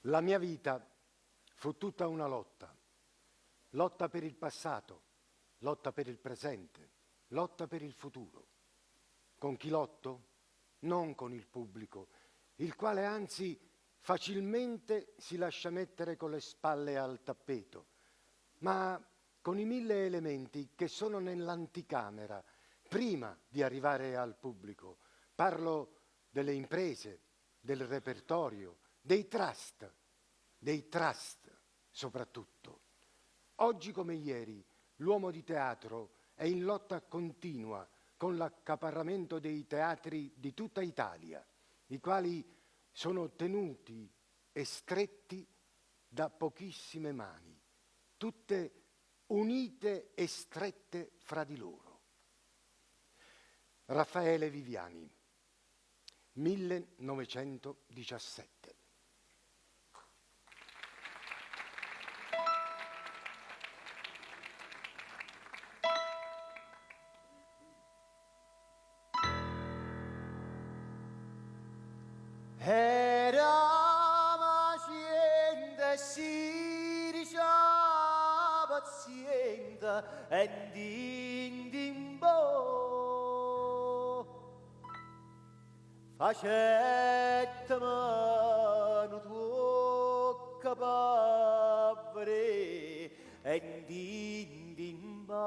La mia vita fu tutta una lotta. Lotta per il passato, lotta per il presente, lotta per il futuro. Con chi lotto? Non con il pubblico, il quale anzi facilmente si lascia mettere con le spalle al tappeto, ma con i mille elementi che sono nell'anticamera, prima di arrivare al pubblico. Parlo delle imprese, del repertorio, dei trust, dei trust soprattutto. Oggi come ieri l'uomo di teatro è in lotta continua con l'accaparramento dei teatri di tutta Italia, i quali sono tenuti e stretti da pochissime mani, tutte unite e strette fra di loro. Raffaele Viviani, 1917. Era gente si paziente e din din bo. Facette mano tocca pavere e din din ba.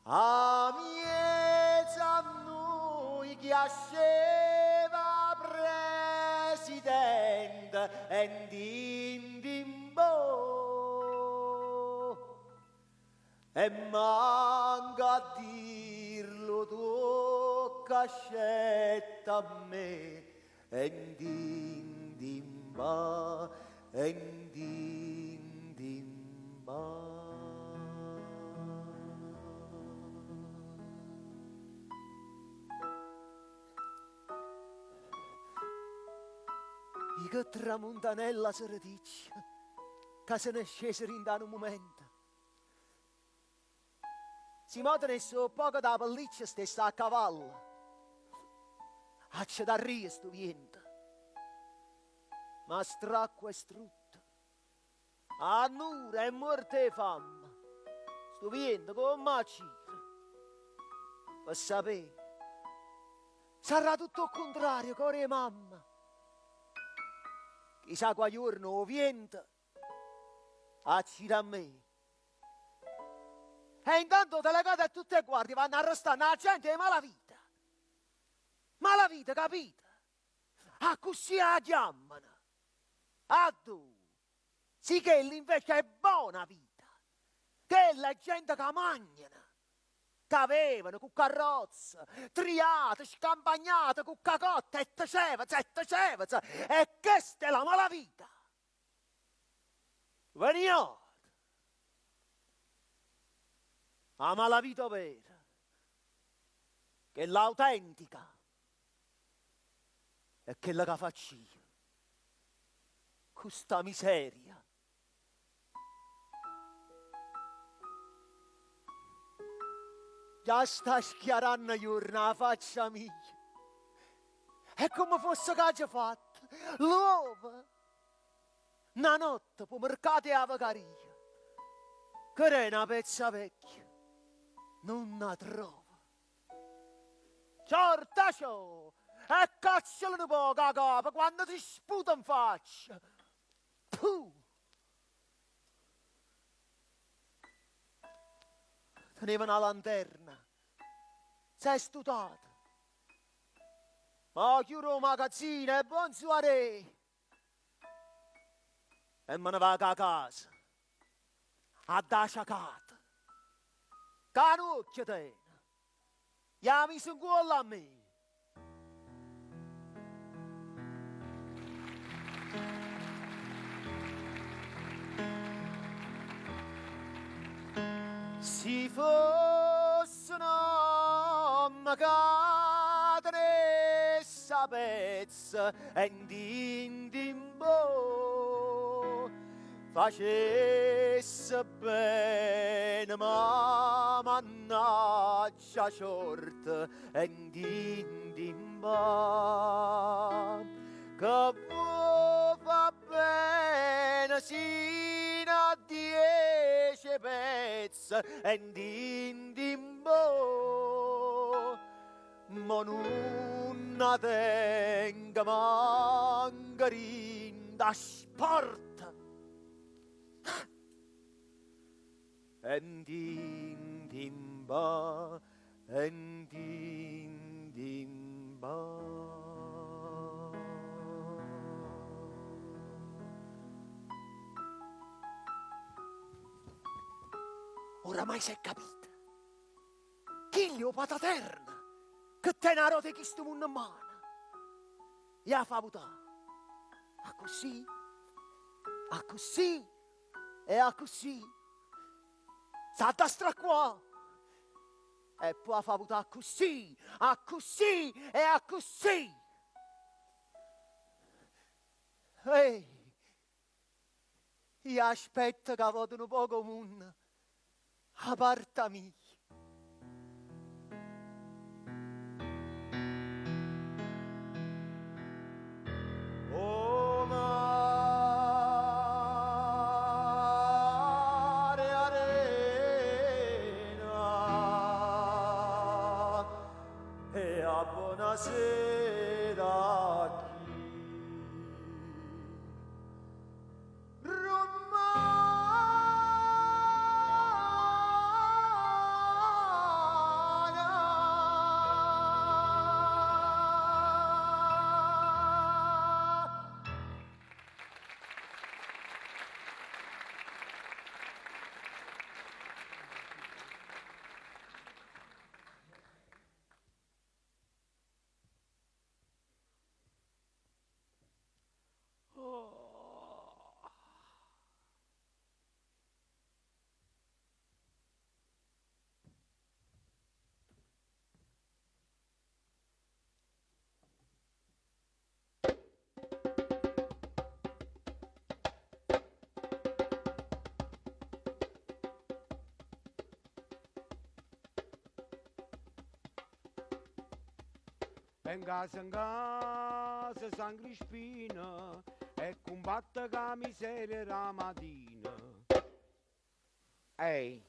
A miezza a noi chi asceva presidente e din din bo. E manca a dirlo tocca scetta a me e din din ba e din din ba. I che tramuntanella se reticcia, che se ne scese dint' a nu mumento. Si mo tenesse 'o ppoco d' 'a pelliccia stesse a cavallo, a ce darria stu viento. Ma stracquo e strutto, annuro e muorto 'e famma, stu viento comm' 'accire? Pe sapé, sarrà tutto 'o ccuntrario, core 'e mamma. Chisà qua juorno 'o viento accire a me. E intanto 'o delegato e tutt' 'e guardie vanno arrestanno 'a gente 'e malavita. Malavita, capite? Accussì 'a chiammano. Addò? Si chella invece è bona vita. Chella è gente ca magnano, ca veveno cu carrozze, triate, scampagnate, cu cacotte e tceveze e tceveze e chesta è la malavita! Veniate! 'A malavita overa, chella autentica, è chella ca faccio io, cu sta miseria. Già sta schiaranno juorno 'a faccia mia, è comme fosse c'aggio fatto ll'uovo. Na notte p' 'o mercato 'e 'a Vecaria, ch'era na pezza vecchia, nun 'a trovo. Ciorta ciò! E cacciala nu poco 'a capa quanno ti sputa 'nfaccia! Puh! Teneva na lanterna, s'è stutata. Mo chiuro 'o magazzino e bonsoiré! E me ne vaco 'a casa a dà ciacata ca n'uocchio tene e 'a miso 'ncuollo a me. Si fosse n'ommo ca tenesse 'a pezza e 'ndindimbo facesse bene ma mannaggia 'a ciorta e 'ndindimba. passa e ndindimbo. Mo nun 'a tengo manco dint' 'a sporta. E ndindimbo, e ndindimbo. Oramai s'è capito. Chillo è 'o Pataterno che tene 'a rota 'e chistu munno 'mmano. E 'a fa vutà accussì, accussì e accussì. S'ha da stracquà e po' 'a fa vutà accussì, accussì e accussì. Ehi, io aspetto ca vota nu poco 'o munno 'a parta mia. O mare arena e a bonasera a chi Rummana. E 'ncasa 'ncasa San Crispino e cumbatte cu 'a miseria d' 'a matina. Ehi,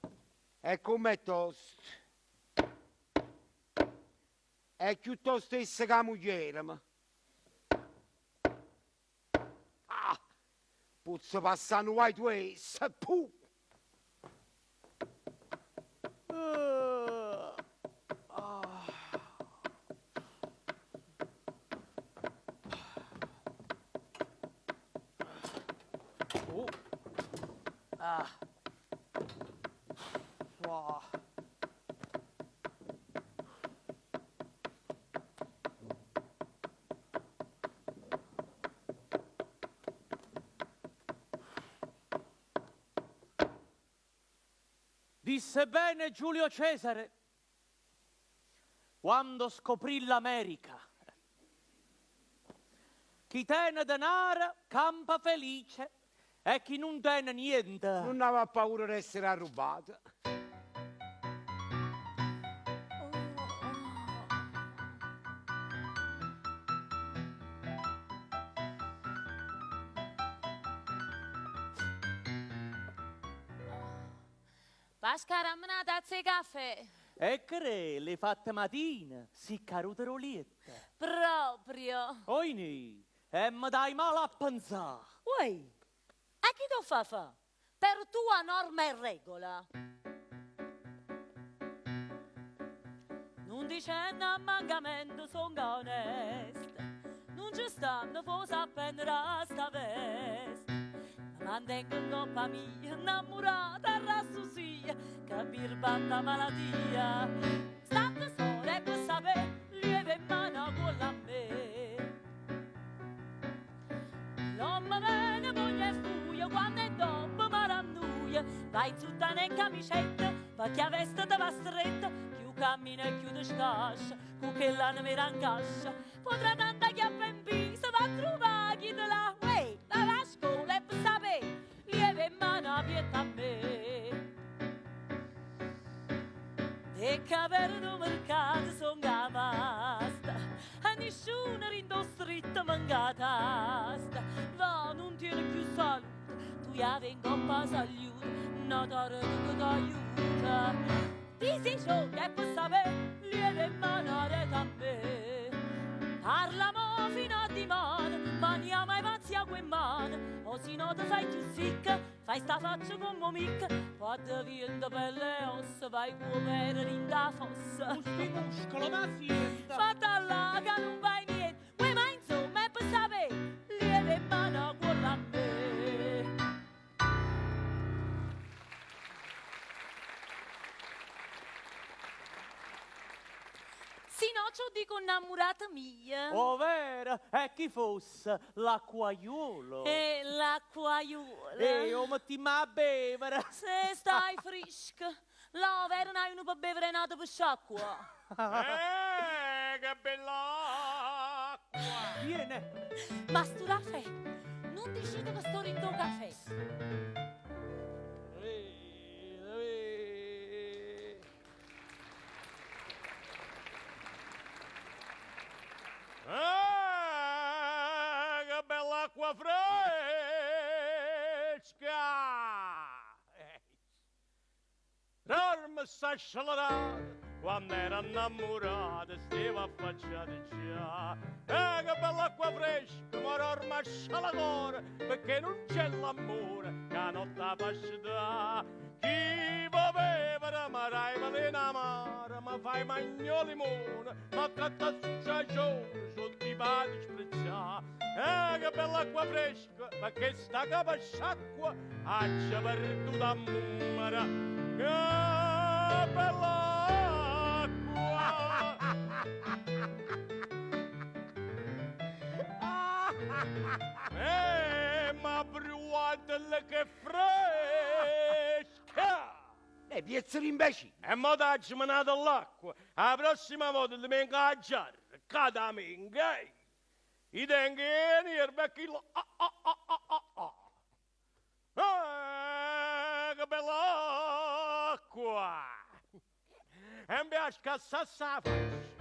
e comm'è tosta? È cchiù tosta essa ca muglierema. Ah! Pozzo passà nu white waste. Puh! Ah. Wow. Disse bene Giulio Cesare quando scoprì l'America. Chi tene denaro campa felice e chi nun tene niente. Nun ave paura d'essere arrubbato. Pasca, ramme 'na tazza 'e cafè. E che l'hê fatta matina, si caduta d' 'o lietto. Proprio. Oinì, e me dai male a pensà. Uè, a chi t' 'o fa fa? Per tua norma e regola. Nun dicenne ammancamento, songo onesta. Nun ce stanno fose appennere a sta vesta. Me mantengo 'ncoppa mia, 'nnammurata arrassusia, che birbanta malatia. Statte sora e pe sapè, lieve 'e mmane 'a cuollo a me. L'ommo vene, pogna e fuie, quanno è doppo m'arrannuie. Vai in suttana e camicetta, perché 'a vesta te va stretta, chiù cammina e chiù te scascia, cu chell'anima era in cascia. Potrà tanta chiappa in pisa, va a trovare chi te la uè, va a scuola e per sapè, lieve in mano a pietà a me. E capere do mercato son masta, a nessuno rindo stritto manca tasta. Va, non tiene più salute, tu ya vengo pa saluto, no dare che t'aiuto. vita. Ti si scioglie e per sapere, lieve in mano a me. Parla mo fino a dimane, ma mai pazzia con mano, o se no ti fai più sicca, fai sta faccia come mica, poi diventa pelle e ossa, vai come era in da fossa. Sti muscolo, ma siesta. Fatta là che non vai niente, uè, ma insomma è per sapere, lieve in mano quella a me. Se no, ci dico innamorata mia. Oh, vero? E chi fosse? L'acquaiuolo. E l'acquaiuola. Ehi, oh, metti a bevere. Se stai fresca, la vera non hai uno per bevere e nato per sciacqua. Che bella acqua! Viene. Ma sto caffè, non dici che sto in tuo caffè. Che bella acqua fresca! Dorme sta scelerata, quando era innamorata stava affacciata già. Che bella acqua fresca, ma ormai scialacora, perché non c'è l'amore che non ti faccia da. Chi può bevere, ma dai veleno amara, ma fai magno limone, ma catta succiagione, sotto i pali sprezzare. Che bella acqua fresca, ma che sta capa sciacqua, ha perduto a mummara. Che bella acqua! Ma bruatele che fresca! Piezzo di imbecille. E mo t'hai menato l'acqua. La prossima volta ti vengo a giarra. Cada minga. I tengo in erba chi ah, ah, ah, ah, ah, ah. Che bella acqua! E mi piace che sa sa faccia.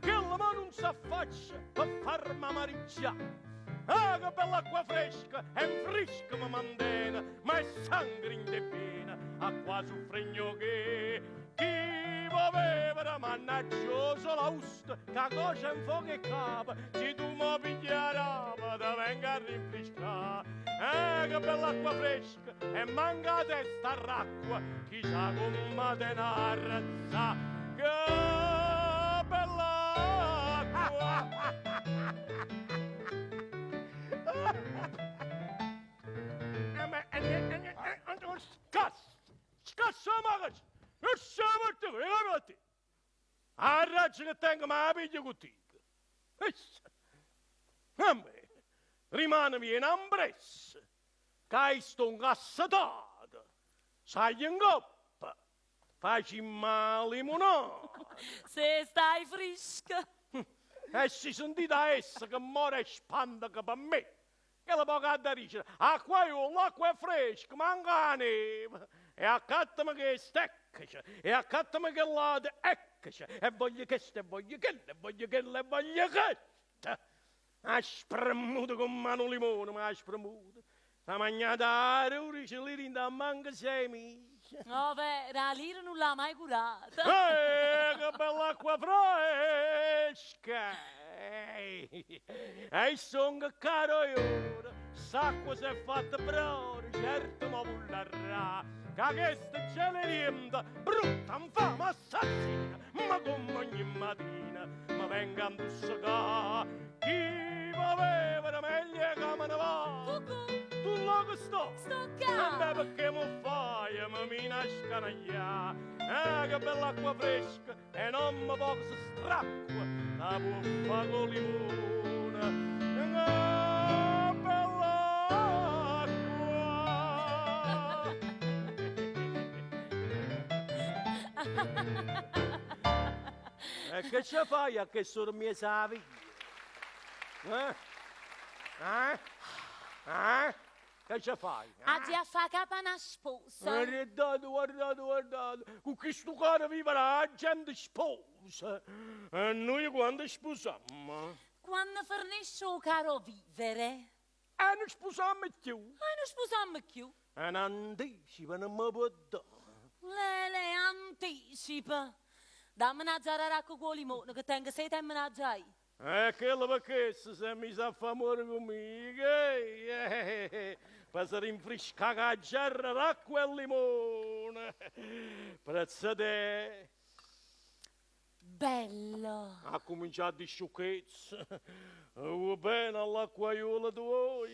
Che la mano non sa faccia per farmi amariggiare. Ah, che bella acqua fresca, è fresca mi mantiene, ma è sangue in pena, acqua su fregno che chi può bevere, mannaggia solo usta, che cosa in fuoco e capa, se tu mi piglierai, te venga a rinfrescare. Ah, che bella acqua fresca, e manca testa l'acqua, chissà come te ne arrezza. Che bella acqua! Scassa! Scassa magari! A razza che tengo ma la piglia con te. Rimane in ambressa. Che sto incassatato. Sai in coppa. Facci male limonata. Se stai fresca. E si sentita essa che muore e spanda che per me. Che la poca da dicere, acqua io, l'acqua è fresca, manca la neve. E accattami che steccaci, e accattami che lade, eccoci. E voglio questo, e voglio quello, e voglio quello, e voglio questo. Ha spremuto con mano limone, ma ha spremuto. La mangiata a ore, lì in da manca 6 mesi. No, beh, la lira non l'ha mai curata. Che bella acqua fresca! Ehi, sono caro io, s'acqua si è fatta brora, certo ma vollerà, che questa celerienda, brutta, infame, assassina, ma come ogni mattina, ma venga a intossicare, chi va a bevere meglio che me ne va. Cucù. Tu là che sto? Sto qua. E beh, perché mo fai, mi mina a scanagliare. Che bella acqua fresca, e non mi posso stracqua, la buffa con limone. Che bella acqua. E che ci fai a che sono mie savi? Eh? Eh? Eh? Che ci fai? Eh? Oggi a fa capa una sposa. Guardate, guardate, guardate. Con questo cane vive la gente sposa. E noi quando sposiamo? Quando fornisce il caro vivere. E non sposiamo più. E non sposiamo più. E non dici, ma non mi può dare. Lele, anticipa. Dammi una giara d'acqua con limone, che tengo sete e me ne già. E quello perché si è messo a fare amore comigo, per si rinfrescare la giarra d'acqua e limone. Prezzate, Bello. ha cominciato di sciocchezza. Va bene all'acquaiola tua.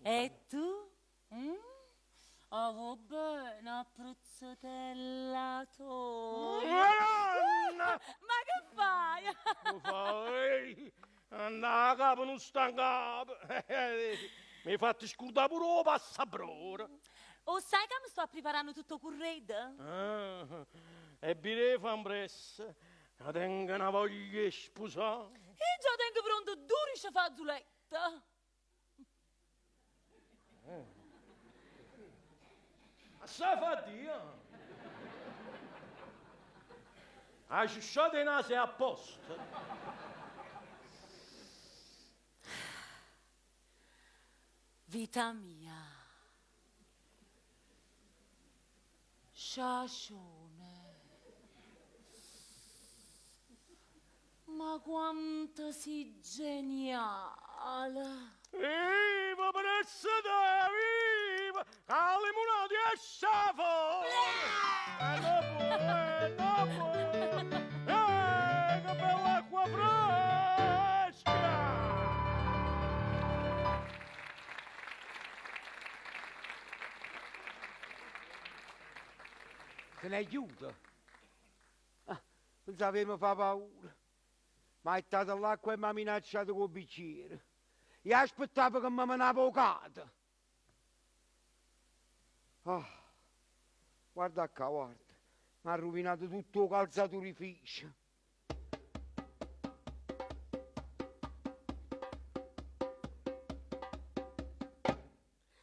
E tu? Mm? Ah, va bene, apprezzatella tua. Madonna! Ma che fai? Lo fai? Andà a capo, non sta in capo. Mi hai fatto scordare pure il passabrore. Oh, sai che mi sto preparando tutto corredo? Ah, e birè fan pressa. Ma tengo una voglia di sposare. Io già tengo pronto 12 fazzoletti. Ma sa fa Dio? Ha sciusciato i nasi apposta. Vita mia. Sciascione. Ma quanto sei geniale. Viva Presidente, viva! La limonata esce fuori! E dopo, e dopo! Che bella acqua fresca! Se ne aiuta. Ah, non sapeva fa paura. Ma è stata l'acqua e mi ha minacciato col bicchiere. Io aspettavo che mi menava avvocato. Ah, guarda qua, guarda. Mi ha rovinato tutto il calzaturificio.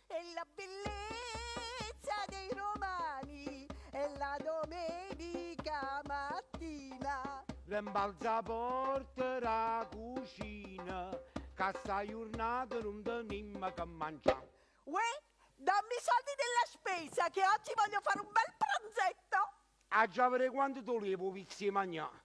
E la bellezza dei romani è la domenica mattina. Rimbalza porta la cucina, che sta giornata non teniamo che mangiare. Uè, dammi i soldi della spesa che oggi voglio fare un bel pranzetto. A già vedere quanto tolevo vizio mangiare.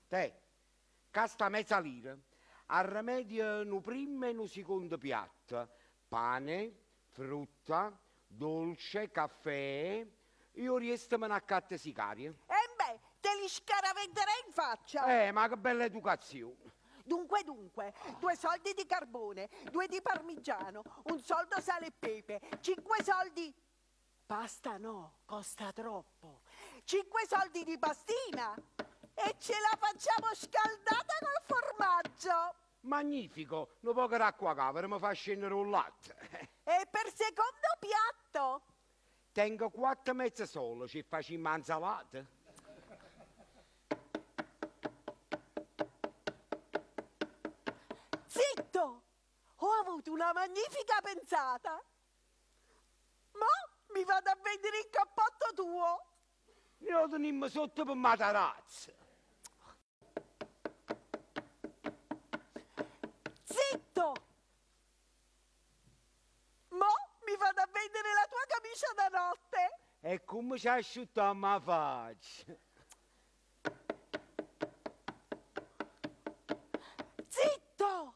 Te, casta mezza lira, a rimedio un primo e un secondo piatto, pane, frutta, dolce, caffè, io resto me ne accatto sicarie. E beh, te li scaraventerei in faccia. Ma che bella educazione. Dunque, dunque, 2 soldi di carbone, 2 di parmigiano, 1 soldo sale e pepe, 5 soldi... Pasta no, costa troppo. 5 soldi di pastina e ce la facciamo scaldata col formaggio. Magnifico, un poco d'acqua cavera mi fa scendere un latte. E per secondo piatto? Tengo 4 mezze sole, ci facciamo insalata. Zitto! Ho avuto una magnifica pensata. Mo mi vado a vendere il cappotto tuo. Lo teniamo sotto per matarazzo. Zitto! Mo mi vado a vendere la tua camicia da notte. E come ci asciuttiamo la faccia? Zitto!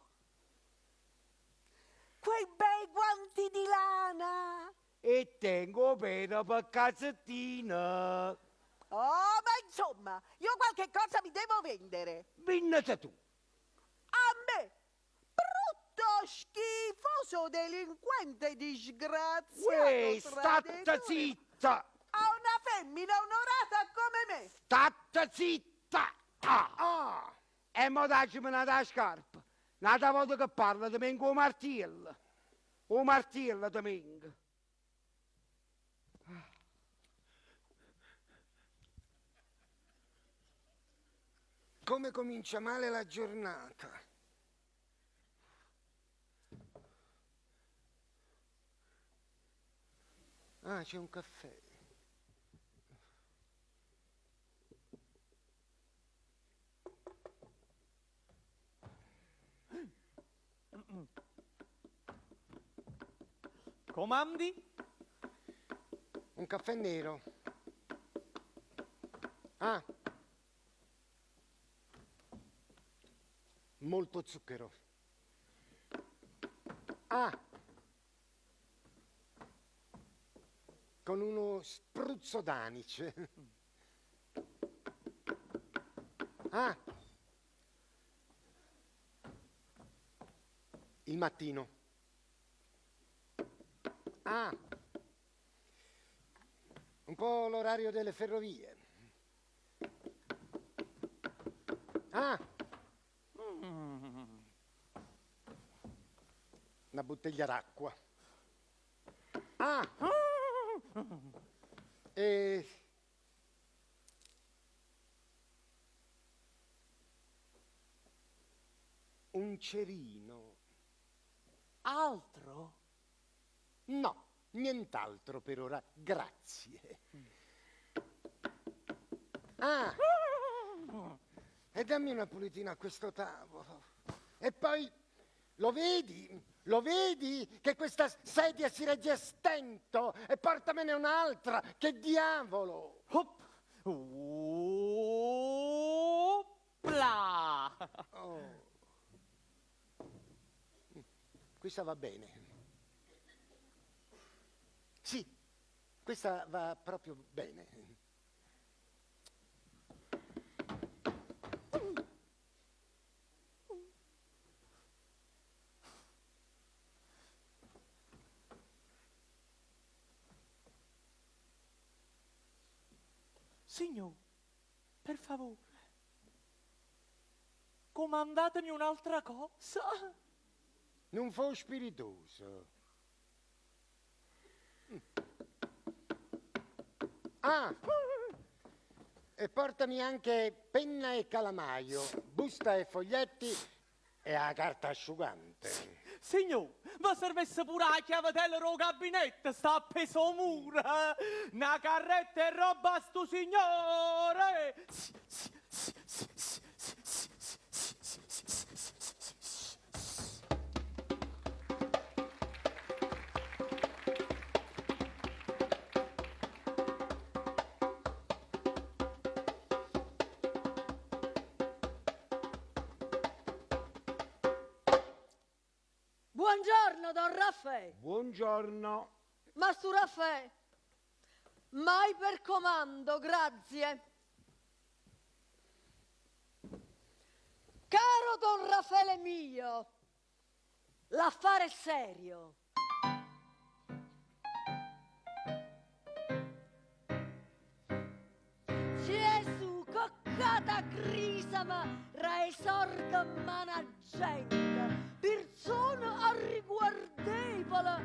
Quei bei guanti di lana! E tengo pena per calzettina. Oh, ma insomma, io qualche cosa mi devo vendere. Vendete tu. A me! Brutto, schifoso, delinquente, disgraziato, Uè, statte traditore. zitta! A una femmina onorata come me! Statte zitta! Ah, ah. E mo dacci una scarpa. Un'altra volta che parla, ti mengo un martello. Un martello ti mengo. Come comincia male la giornata. Ah, c'è un caffè. Comandi? Un caffè nero. Ah. Molto zucchero. Ah. Con uno spruzzo d'anice. Ah. Il mattino. Ah. Un po' l'orario delle ferrovie. Ah. Una bottiglia d'acqua. Ah. E... Un cerino. Altro? No, nient'altro per ora, grazie. Ah! E dammi una pulitina a questo tavolo. E poi, lo vedi? Lo vedi che questa sedia si regge a stento? E portamene un'altra! Che diavolo! Hop! Opla! Oh. Questa va bene. Sì, questa va proprio bene. Signor, per favore, comandatemi un'altra cosa. Non fo spiritoso. Ah! E portami anche penna e calamaio, busta e foglietti e la carta asciugante. Signor, ma servesse pure la chiavatella del gabinetto, sta appeso al muro. Una carretta e roba a sto signore. Buongiorno, don Raffaè. Buongiorno. Ma su Raffaè, mai per comando, grazie. Caro don Raffaele mio, l'affare è serio. Gesù, coccata crisama, resorda managente, persona arriguardevole,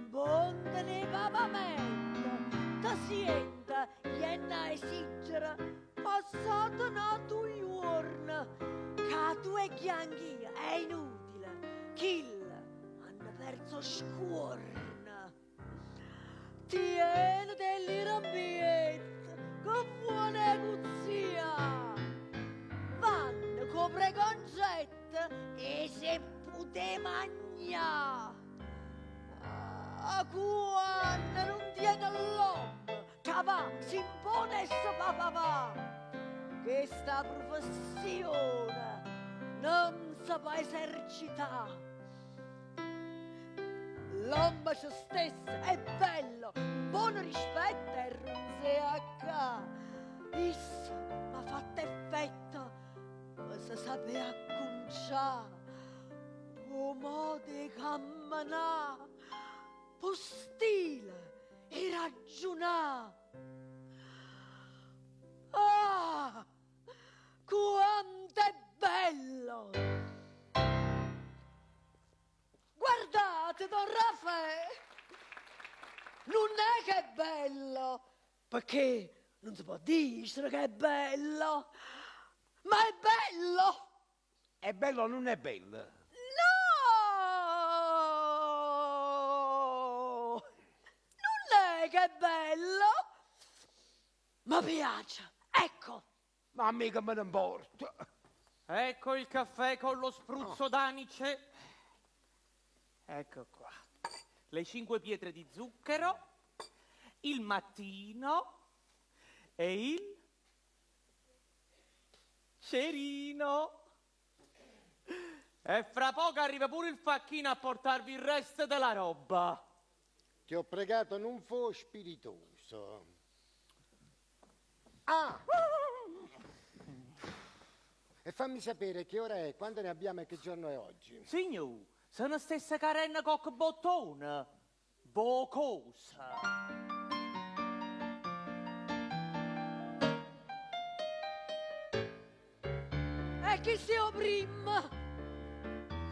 bonde ne papamento, te sienta, ienna esigere, passato nato giorno, che tu e ghianghia è inutile, kill, hanno perso scuorna. Tieni dell'irabbietto, che buona cuzia! Vanno con preconcetto e se pute magna! Ah, quando non tiene l'uomo, che va, si impone e si fa papà! Questa professione non si può esercitare. L'uomo se stesso è bello, buon rispetto e runzea qua. Issa m'ha fatto effetto, ma se sapeva acconciare, po' modo di camminare, po' stile e ragionare. Ah, quanto è bello! Guardate, don Raffaele, non è che è bello, perché non si può dire che è bello, ma è bello! È bello o non è bello? No! Non è che è bello, ma piace, ecco! Ma a me che me ne importa? Ecco il caffè con lo spruzzo d'anice. Ecco qua. Le cinque pietre di zucchero, il mattino e il cerino. E fra poco arriva pure il facchino a portarvi il resto della roba. Ti ho pregato non fo spiritoso. Ah! E fammi sapere che ora è, quando ne abbiamo e che giorno è oggi. Signor, sono stessa carena cocco bottone. Vocosa. E chi sei o prima?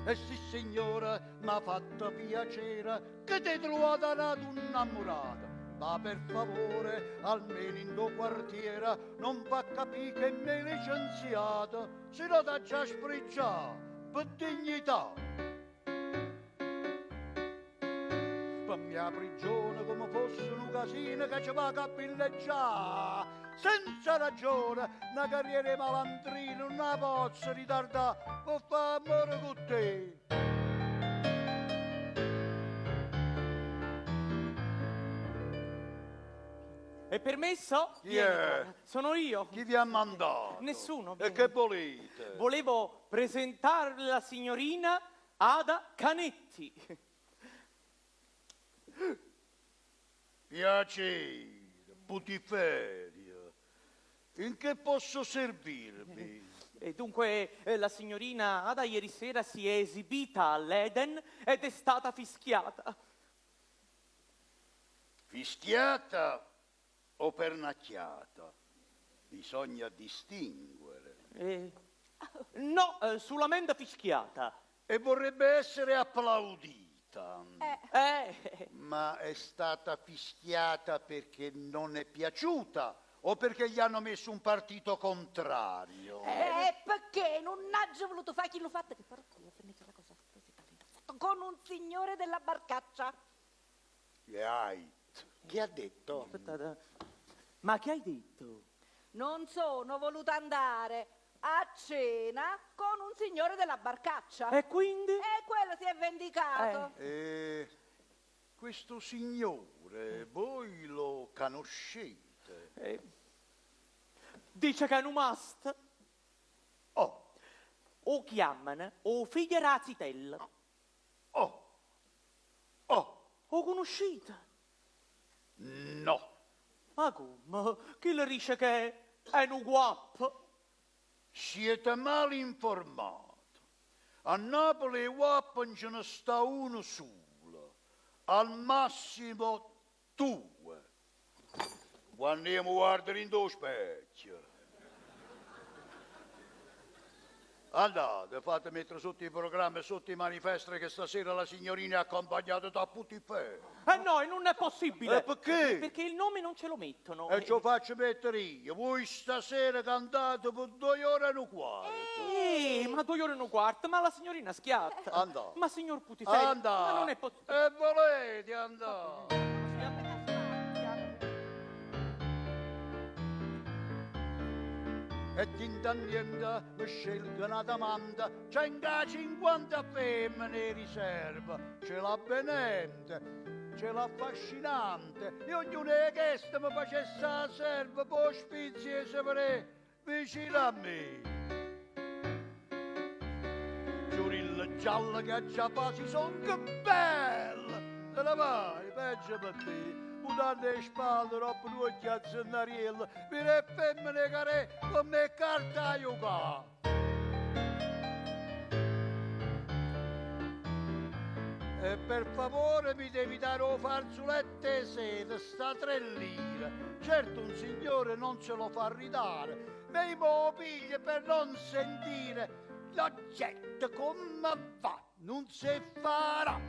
E sì signora, m'ha fatto piacere che ti trovata una innamorata. Ma per favore, almeno in tuo quartiere, non fa capire che mi licenziata, se no t'ha già sfregiato, per dignità. Per mia prigione come fosse un casino che ci va a villeggiare. Senza ragione, una carriera malandrina, non la posso ritardare, per fare amore con te. È permesso? Chi è? Sono io. Chi vi ha mandato? Nessuno. E che volete? Volevo presentare la signorina Ada Canetti. Piacere, Putiferio. In che posso servirvi? E dunque la signorina Ada ieri sera si è esibita all'Eden ed è stata fischiata. Fischiata o pernacchiata? Bisogna distinguere. No, solamente fischiata. E vorrebbe essere applaudita. Ma è stata fischiata perché non è piaciuta o perché gli hanno messo un partito contrario? Perché non ha voluto fare chi l'ho fatta, che però io ho finito la cosa con un signore della barcaccia. Che hai? Che ha detto? Aspettate. Ma che hai detto? Non sono voluta andare a cena con un signore della barcaccia. E quindi? E quello si è vendicato. Questo signore, voi lo conoscete? Dice che è un must. Oh. O chiamano o figlio Razzitella. Oh. Oh. O conoscete? No. Ma come? Chi le dice che è un guappo? Siete mal informati. A Napoli i guappo non ce ne sta uno solo, al massimo due. Quando io mi guardo in due specchio. Andate, fate mettere sotto i programmi e sotto i manifesti che stasera la signorina è accompagnata da Putiferio. No, e non è possibile. E perché? Perché il nome non ce lo mettono. E ce lo faccio mettere io. Voi stasera cantate per 2 ore e un quarto. Ma 2 ore e un quarto, ma la signorina schiatta. Andate. Ma signor Putiferio, Andate. ma non è possibile. E volete andare. E tinta niente mi scelgo una domanda, c'è in 50 femmine in riserva, c'è l'avvenente, c'è l'affascinante, e ognuno che queste mi facesse la serva, poi spizzi e sapere vicino a me. Giurillo giallo che già fa si son che bella, te la vai, peggio per te. Mutande e spalle, dopo due chiazzennariello, mi re femmine care come carta a giocare. E per favore mi devi dare un fazzoletto e seta, sta 3 lire. Certo un signore non se lo fa ridare, ma io mo piglio per non sentire l'oggetto come va, non si farà.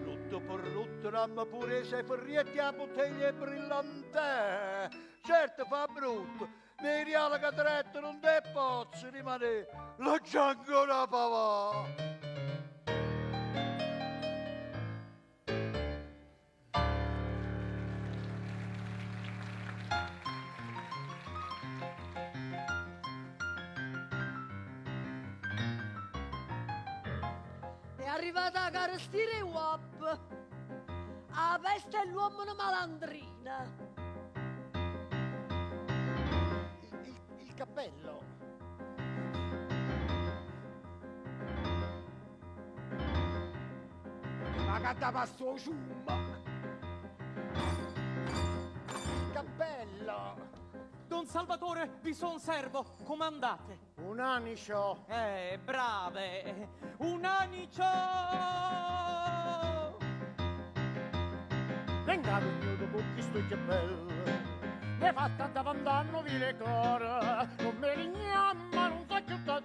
Lutto per lutto, ramma pure se ferrietti a bottiglie brillante. Certo fa brutto, mi riala che tretto non te posso rimanere, l'ho già ancora pavà. E arrivata 'a carestia d' 'e guappe, 'a peste 'e ll'uommene malandrine. Il, il cappello. Ma che da passo 'o ciummo? Il cappello. Don Salvatore, vi son servo, comandate. Un anicio. Brave. Un anicio! Venga venuto con questo che bello. Mi fatta davanti a vile core, non me rignamma, non so più da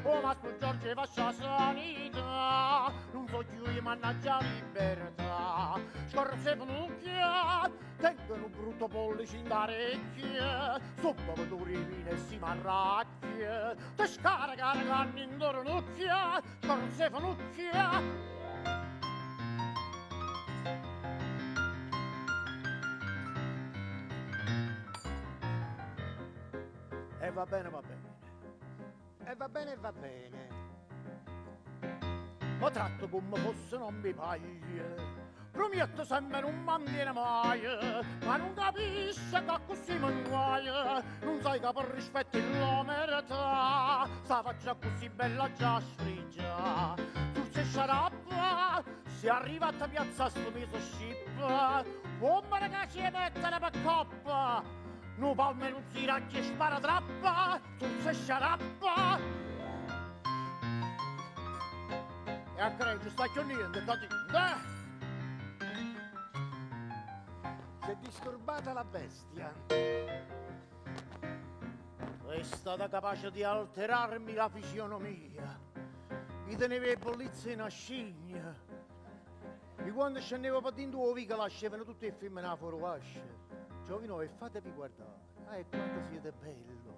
O mastro Giorgio faccia sanità, non so più io mannaggia libertà. Scorse penucchia, tengo un brutto pollice in orecchie, sopra vedere vine e si marracchia, te scarica la canna in dornucchia, scorse penucchia. E va bene, va bene. E va bene, va bene. Ma tratto come fosse non mi paglia. Prometto sempre non mantiene mai, ma non capisce che così mi guaia. Non sai che per rispetto l'omertà, sta faccia così bella già sfrigia. Tu sei sciarappa, se arriva a piazza sto mese scippa, come che ci mettere per coppa. No palme non si racchia e spara trappa, tu sei sciarappa. E a credo sta più niente, capito? Si è disturbata la bestia. È stata capace di alterarmi la fisionomia. Mi teneva le bollizze in scimmia. E quando scendevo per dentro la viga lasciavano tutte le femmine fuori vascia. Giovino, e fatevi guardare. Ah, e quanto siete bello.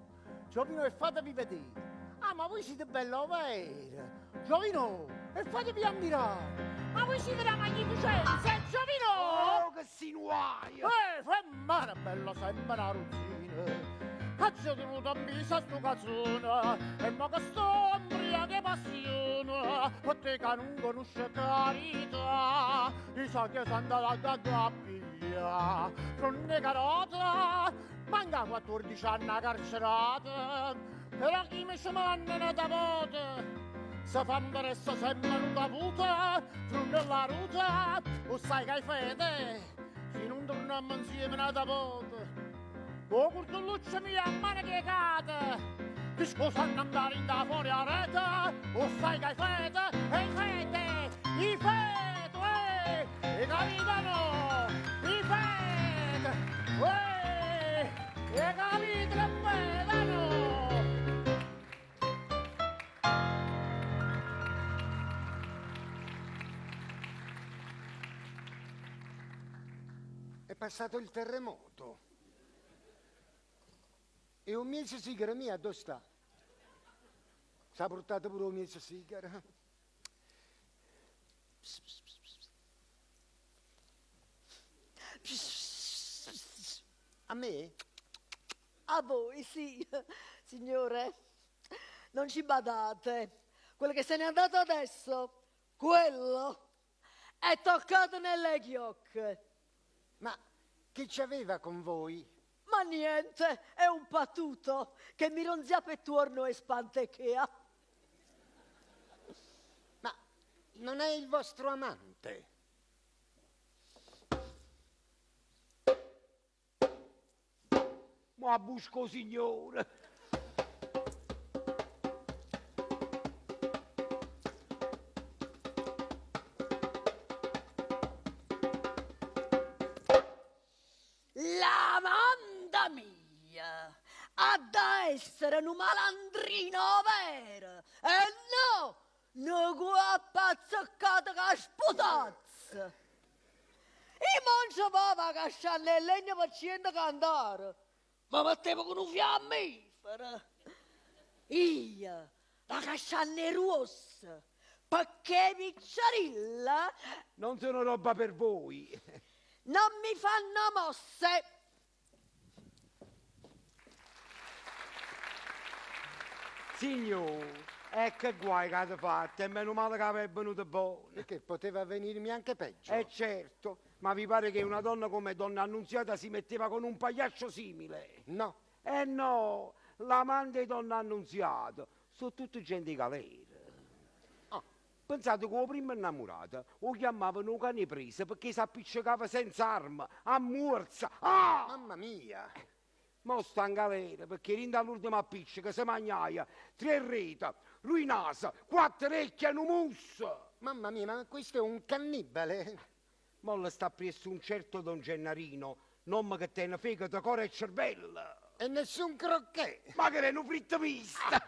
Giovino, e fatevi vedere. Ah, ma voi siete bello, vero? Giovino, e fatevi ammirare. Ma voi siete la magnificenza, Giovino! Oh, che si nuaia! Femmina bella, sempre una ruzzina. Cazzo tenuto a misa sto cazzone, e ma che sto che passione, per te che non conosce carità, mi sa che sono andata a piglia, fronte carota, manca 14 anni a carcerata, però chi mi ci manda da volta, se fa interessa sempre una puta, fronte la ruta, o sai che hai fede, se non torniamo insieme una volta. O curtulluccia mia a mano che cade, ti scusa andare in da fuori a rete, o sai che hai fede, e fede, i fede, e capitano, i fede, e capito le fede, È passato il terremoto. E un mezzo sigaro mio dove sta? Si è portato pure un mezzo sigaro. A me? A voi, sì, signore. Non ci badate. Quello che se n'è andato adesso, quello, è toccato nelle chiocche. Ma che ci aveva con voi? Ma niente, è un patuto che mi ronzia per tuorno e spantechea. Ma non è il vostro amante? Ma busco signore. L'amanda mia ha da essere un malandrino vero e no, una guappa azzeccata che sputazza. E non si va a casciare le legna per cento cantare, ma mettevo con un fiammifero. Io, la cascianne rossa, perché picciarilla Non sono roba per voi. non mi fanno mosse. Signore, E che guai che avete fatto, e meno male che è venuto buono. Perché poteva venirmi anche peggio. Eh certo, ma vi pare che una donna come donna Annunziata si metteva con un pagliaccio simile? No. Eh no, l'amante di donna Annunziata sono tutte gente di galera. Ah. Pensate che il primo innamorato lo chiamavano cane presa perché si appiccicava senza arma, a morsa. Ah! Mamma mia! Mo sta in galera perché rinda all'ultima appiccica si mangiaia tre rete, lui nasa, quattro orecchie e un musso. Mamma mia, ma questo è un cannibale. Mo le sta presso un certo Don Gennarino, nome che tiene fegato, cuore e cervello. E nessun crocchè. Ma che è un fritto mista.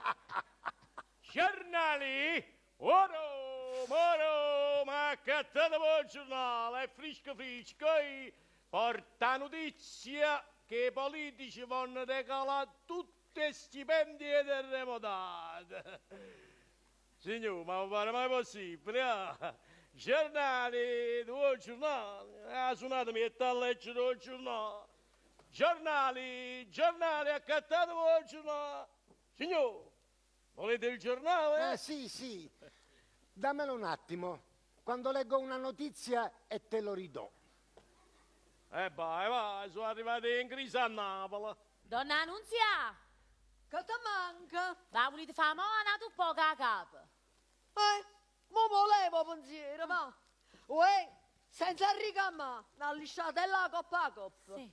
Giornali! Oro, moro, ma accattate il giornale, è fresco fresco, e porta notizia che i politici vanno regalare tutte stipendie terremotate. Signore, ma non pare mai possibile, ah? Giornali, due giornali, ha suonato mi a leggere il giornale. Giornali, giornali, accattate il giornale. Signore, volete il giornale? Ah, sì, sì. Dammelo un attimo. Quando leggo una notizia e te lo ridò. Eh vai, vai, sono arrivati in crisi a Napoli. Donna Annunzia! Che ti manca? Va, volete fare mo' un po' a capo? Mo volevo pensiero, ma... Uè, senza ricamà, una lisciatella coppa a coppa. Sì.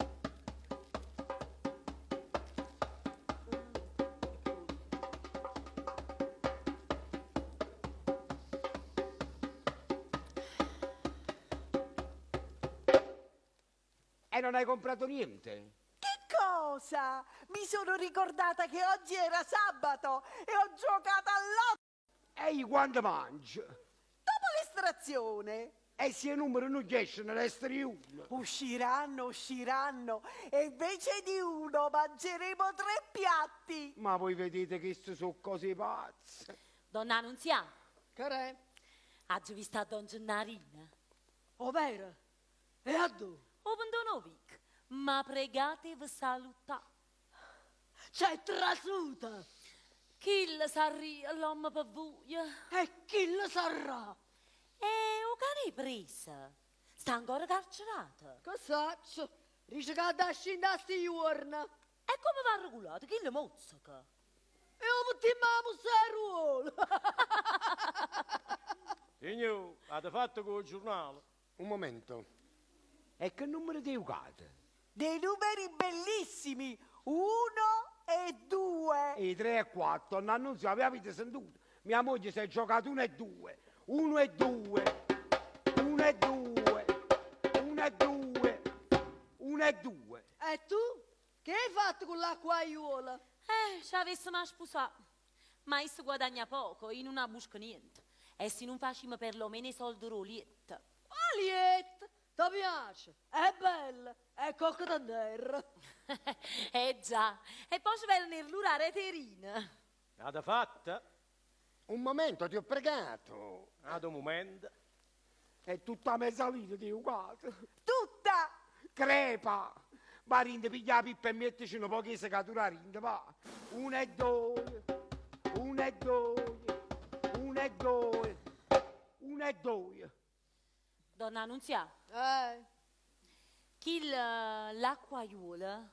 E non hai comprato niente? Che cosa? Mi sono ricordata che oggi era sabato e ho giocato all'otto. E io quando mangio? Dopo l'estrazione. E se il numero non esce, ne resta uno. Usciranno, usciranno. E invece di uno mangeremo tre piatti. Ma voi vedete che sono cose pazze. Donna Annunzia. Che è? Oggi vi sta Don Gennarina. Oh, vero? E a dove? O Vendonovic, ma pregatevi salutà. C'è trasuta. Chi lo sarà l'uomo per voi? E chi lo sarà? E o cane presa? Sta ancora carcerato. Che saccio? Dice che da scendere a sti giorni. E come va regolato? Chi lo mozzica? E io mettiamo a ruolo. Signor, avete fatto col giornale? Un momento. E che numero ti giocate? Dei numeri bellissimi, 1 e 2. E 3 e 4, non so, avete sentito? Mia moglie si è giocato 1 e 2, 1 e 2, 1 e 2, 1 e 2, 1 e 2. E tu? Che hai fatto con l'acquaiuola? Ci avessimo a sposare. Ma essa guadagna poco, io non busco niente. E se non facciamo perlomeno i soldi rolietta. Alietta! Ti piace? È bella, è cocca da terra. Eh già, e poi ci vengono l'ura reterina. L'avete fatta? Un momento, ti ho pregato. Ad un momento. È tutta mezza lira di uguale. Tutta! Crepa! Va rinde, piglia la pippa e mettici un po' che si catura rinde, va. 1 e 2, 1 e 2, 1 e 2, 1 e 2. Donna Annunzia. Chi l'acquaiuola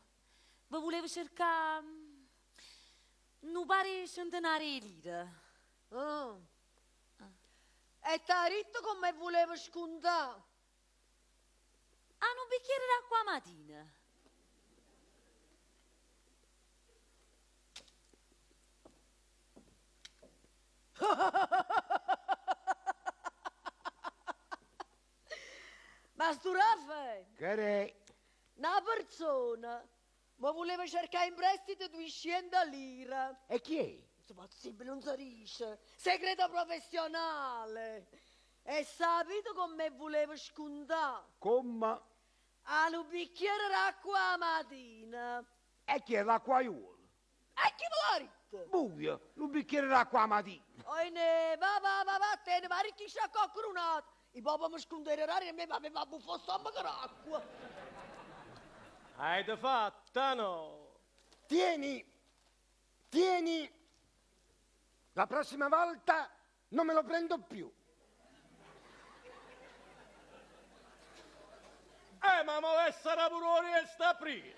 vi voleva cercare un pare centinaio di lire. Oh. E t'ha detto come voleva scontare? Hanno un bicchiere d'acqua mattina. Ma sto Raffaele, Che è? una persona mi voleva cercare in prestito 200 lire. E chi è? Insomma, possibile, non si dice. Segreto professionale. E sapete come voleva scontare? Come? A un bicchiere d'acqua mattina. E chi è l'acquaiuolo? E chi me l'ha detto? Buio, un bicchiere d'acqua mattina. Oine, va, va, va, va, te ne va, arricchisce a coccorunato. Il papà mi scondere e mi aveva buffo stomaco d'acqua. Hai fatta, no? Tieni, tieni. La prossima volta non me lo prendo più. Ma mo essere pure sta presa.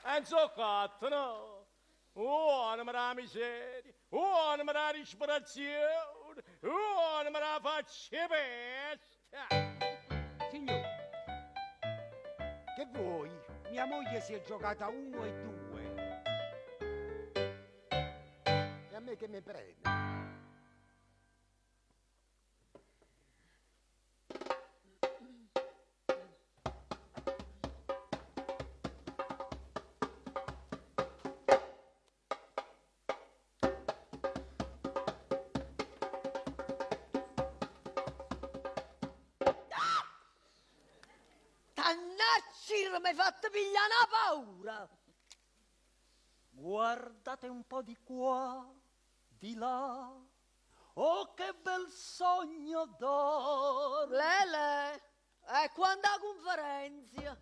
Enzo cazzo, no? Oh, anima la miseria, oh, anima la disperazione, oh, anima la faccia pesta. Signore, Che vuoi? mia moglie si è giocata 1 e 2. E a me che mi preme? Tannacci, mi hai fatto pigliare una paura. Guardate un po' di qua, di là. Oh, che bel sogno d'oro! Lele, e quando la conferenza?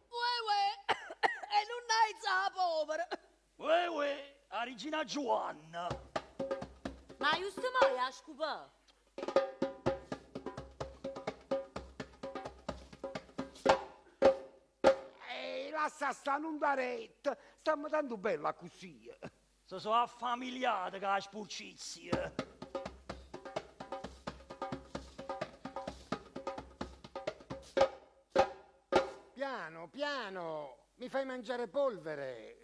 Uè, uè, e non hai za povera. Uè, uè, a regina Giovanna. Ma giusto mo' la scupa. Ehi, lascia sta, non da retta. Stiamo tanto bella così. Si sono affamiliate con la sporcizia. Piano, piano, mi fai mangiare polvere.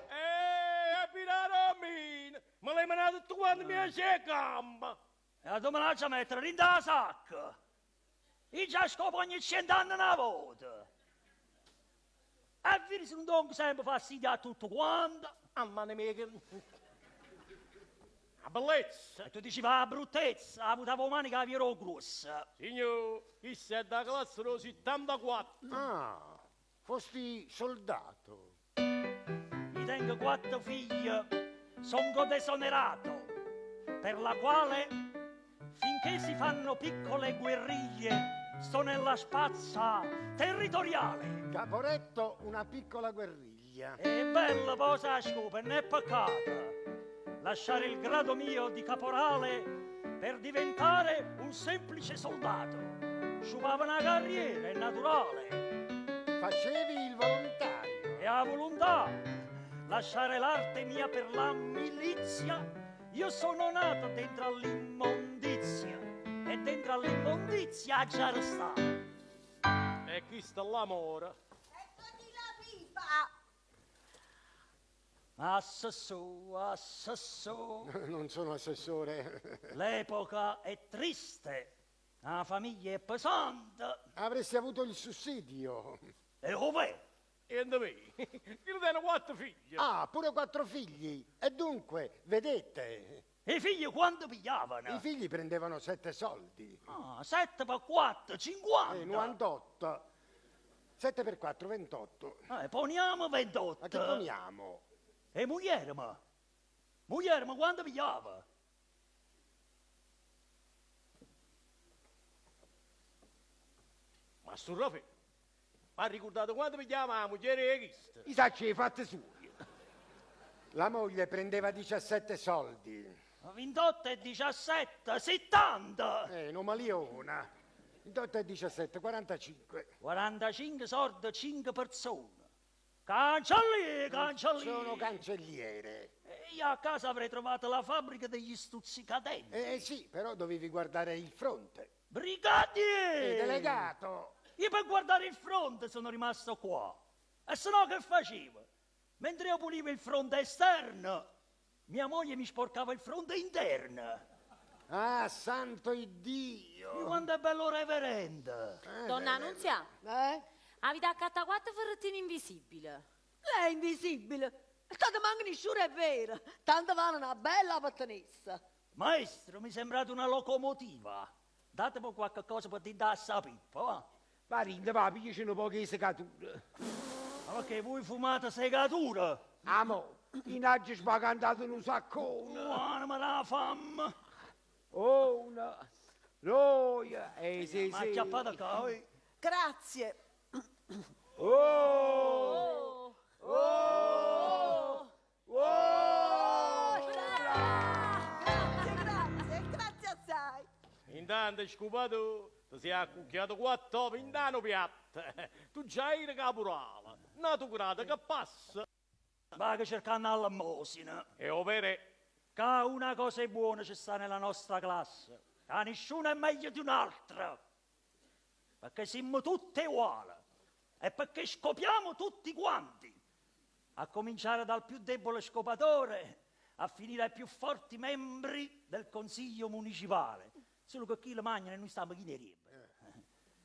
Ehi, piraromina, me l'hai mandato tu quando mi sei gamba. E la dove me la mettere? In da sacca. Io già scopo ogni cent'anni una volta. E vedi se non do sempre fastidio a tutto quanto. Ah, ma ne mica... La bellezza. E tu dici va bruttezza, ha avuto la manica che ero grossa. Signor, chi è da classe del 74? Ah, fosti soldato. Io tengo 4 figli, sono desonerato, per la quale, finché si fanno piccole guerriglie, sto nella spazza territoriale. Caporetto, una piccola guerriglia. E bella posa scopa, non è peccato lasciare il grado mio di caporale per diventare un semplice soldato. Sciupava una carriera, è naturale. Facevi il volontario. E a volontà, lasciare l'arte mia per la milizia. Io sono nato dentro all'immondizia e dentro all'immondizia già resta. E chi sta l'amore? Eccoti la pipa! Assessò, assessò. Non sono assessore. L'epoca è triste, la famiglia è pesante. Avresti avuto il sussidio. E dov'è? E dove? Io tengo 4 figli. Ah, pure 4 figli. E dunque, vedete. E i figli quanto pigliavano? I figli prendevano 7 soldi. Ah, 7 per 4, 50. E 98. 7 per 4, 28. Poniamo 28. Ma che poniamo? E muglierma? Muglierma quanto pigliava? Ma sto Raffaele, ma ricordate quanto pigliava la moglie di Cristo? I sacci hai fatte su. La moglie prendeva 17 soldi. 28 e 17, 70! Non maliona. 28 e 17, 45. 45 soldi, 5 persone. Cancelliere, cancelliere. Sono cancelliere. E io a casa avrei trovato la fabbrica degli stuzzicadenti. Sì, però dovevi guardare il fronte. Brigadiere! Delegato! Io per guardare il fronte sono rimasto qua. E se no che facevo? Mentre io pulivo il fronte esterno, mia moglie mi sporcava il fronte interno. Ah, santo Iddio! E quanto è bello reverendo! Donna Annunzia, Eh? avete accattato 4 ferrettini invisibili. Lei è invisibile. Tanto manca nessuno è vero. Tanto vanno una bella pattanessa. Maestro, mi è sembrata una locomotiva. Datemi qualche cosa per ti dare sta pippa, va? Va dint, va, pigliace nu poco 'e segatura. Ma perché voi fumate segatura? Ah, mo, io n'aggio svacantato nu saccone. Anima d' 'a famma! Una, doje, e sì, M'ha sì. acchiappato ccà, oi. Grazie. Oh! Oh! Oh! Grazie, grazie, grazie assai. Intanto, scupato, ti sei accucchiato quattro ove in un piatto. Tu già eri caporale, nato grado che passa. Vago cercando l'almosina. E overe, Che una cosa è buona ci sta nella nostra classe, che nessuno è meglio di un'altra. Perché siamo tutti uguali e perché scopiamo tutti quanti. A cominciare dal più debole scopatore a finire ai più forti membri del consiglio municipale. Solo che chi lo mangia e noi stiamo chi ne riebbe.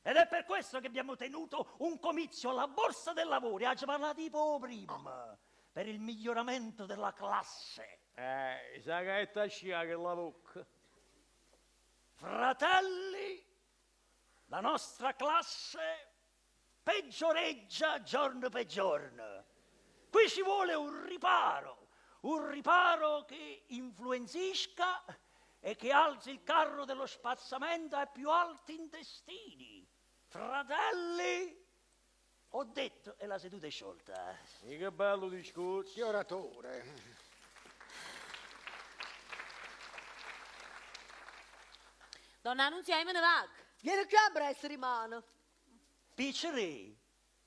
Ed è per questo che abbiamo tenuto un comizio alla Borsa del Lavoro, e ci parlato di prima, per il miglioramento della classe. sa che è tascia che la bocca. Fratelli, la nostra classe peggioreggia giorno per giorno. Qui ci vuole un riparo che influenzisca e che alzi il carro dello spazzamento ai più alti intestini. Fratelli, ho detto e la seduta è sciolta. E che bello discorso. Che oratore. Donna Annunzia, io me ne vado. Vieni qui a presto, rimane. Picceri,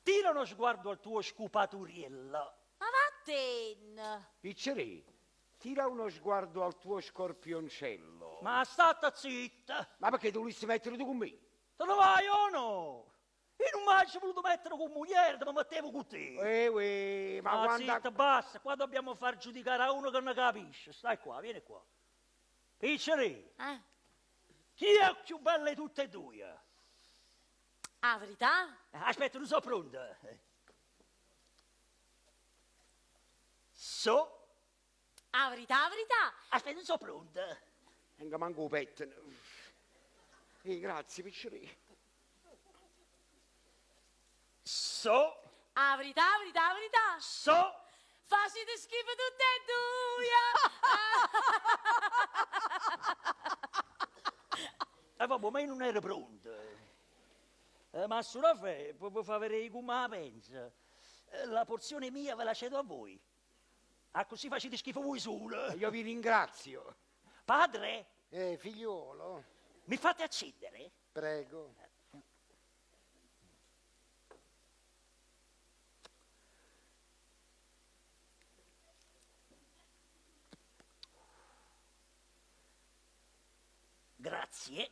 tira uno sguardo al tuo scupaturiello. Ma vattene. Piccerì, tira uno sguardo al tuo scorpioncello. Ma state zitta! Ma perché tu volessi mettere tu con me? Te ne vai o no? Io non mi ci voluto mettere con moglie, ma mettevo con te. Uè, ma Ma quando... zitta, basta, qua dobbiamo far giudicare a uno che non capisce. Stai qua, vieni qua. Picceri, Eh? chi è il più bello di tutte e due? Ah, verità? Aspetta, non sono pronto. So? Ah, verità, verità. Aspetta, non sono pronto. Venga manco un pettine. Grazie, Piccerì. So? Ah, verità, verità, verità. So? Facite schifo tutte e due. Vabbè, ma io non ero pronto. Ma sulla fe, può far vedere come la pensa. La porzione mia ve la cedo a voi. Ah, così facete schifo voi solo. Io vi ringrazio. Padre? Figliuolo. Mi fate accendere? Prego. Grazie.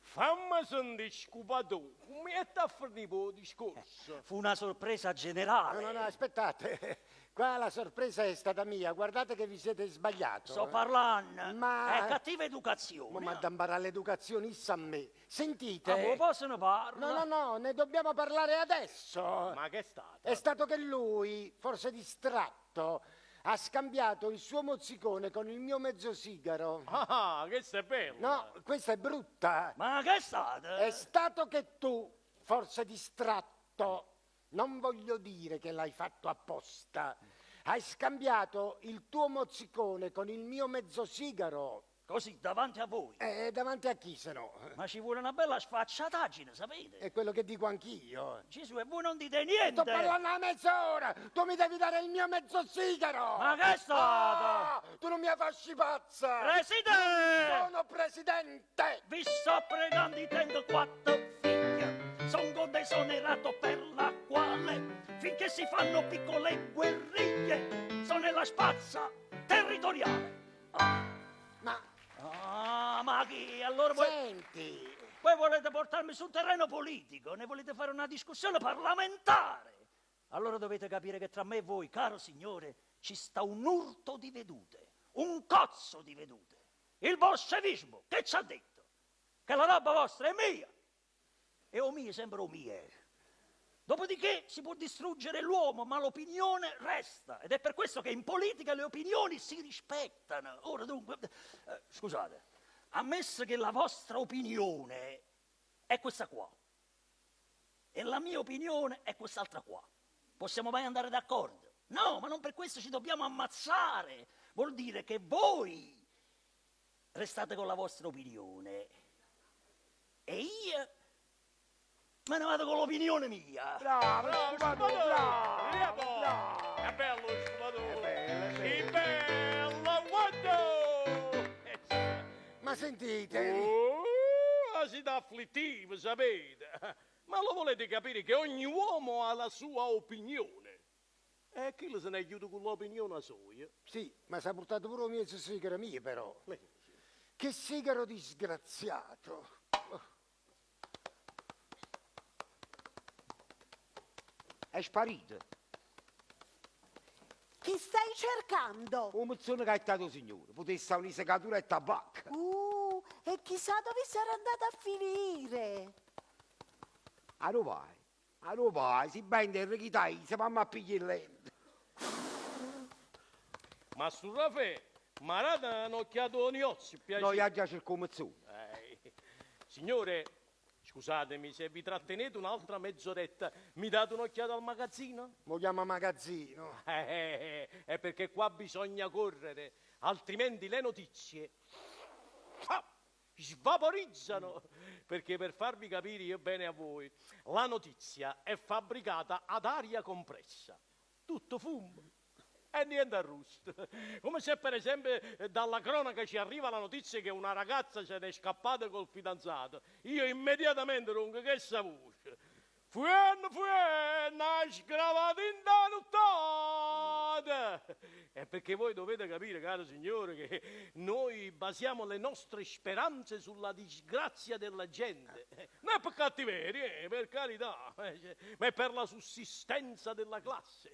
Fammi sentire scupato, come è a finire il discorso? Fu una sorpresa generale. No, no, no, aspettate. Qua la sorpresa è stata mia. Guardate che vi siete sbagliato. Sto parlando. Ma... È cattiva educazione. Ma da imparare l'edukazionista a me. Sentite. Ma come possono parlare? No, no, no, ne dobbiamo parlare adesso. Ma che è stato? È stato che lui, forse distratto, ha scambiato il suo mozzicone con il mio mezzo sigaro. Ah, questa è bella. No, questa è brutta. Ma che è stato? È stato che tu, forse distratto, non voglio dire che l'hai fatto apposta, hai scambiato il tuo mozzicone con il mio mezzo sigaro. Così, davanti a voi? Davanti a chi se no? Ma ci vuole una bella sfacciataggine, sapete? È quello che dico anch'io. Gesù, e voi non dite niente! Sto parlando a mezz'ora! Tu mi devi dare il mio mezzo sigaro! Ma che è stato? Ah, tu non mi facci pazza! Presidente! Non sono presidente! Vi sto pregando, io tengo 4 figlie. Sono desonerato per la quale, finché si fanno piccole guerriglie, sono nella spazza territoriale. Ah. Ma... Ah, ma chi? Allora voi... Senti! Voi volete portarmi su un terreno politico, ne volete fare una discussione parlamentare. Allora dovete capire che tra me e voi, caro signore, ci sta un urto di vedute, un cozzo di vedute. Il bolscevismo, che ci ha detto? Che la roba vostra è mia. E o mia sembra o mie. Dopodiché si può distruggere l'uomo, ma l'opinione resta. Ed è per questo che in politica le opinioni si rispettano. Ora dunque, scusate, ammesso che la vostra opinione è questa qua. E la mia opinione è quest'altra qua. Possiamo mai andare d'accordo? No, ma non per questo ci dobbiamo ammazzare. Vuol dire che voi restate con la vostra opinione e io me ne vado con l'opinione mia. Bravo, Bravo, scumatore, scumatore! bravo, bravo. È bello il scumatore! È bello, è Sì, bello. bello, guarda! Ma sentite, Oh, siete afflittivi, sapete. Ma lo volete capire che ogni uomo ha la sua opinione? E chi se ne aiuta con l'opinione sua? sì, ma si è portato pure il mezzo sigaro mio, però. Che sigaro disgraziato. È sparito. Chi stai cercando? Un mozzone che ha dato signore. Potesse stare un'isegatura e tabacco. E chissà dove sarà andata a finire. A dove vai? A dove vai? Si va in terra chi dai, se mamma a pigliare lento. Ma su Rafè, ma date un'occhiata a Niozzi, piace. No, io già cerco un mozzone. Signore, scusatemi se vi trattenete un'altra mezz'oretta, mi date un'occhiata al magazzino? Mo chiama magazzino. È perché qua bisogna correre, altrimenti le notizie ah, svaporizzano. Perché per farvi capire io bene a voi, la notizia è fabbricata ad aria compressa, tutto fumo. E niente arrusto. Come se per esempio dalla cronaca ci arriva la notizia che una ragazza se n'è scappata col fidanzato. Io immediatamente ronco che sa voce. Fuen, fuen, ha sgravato in da nottata. È perché voi dovete capire, caro signore, che noi basiamo le nostre speranze sulla disgrazia della gente. Non è per cattiveria, per carità, ma è per la sussistenza della classe.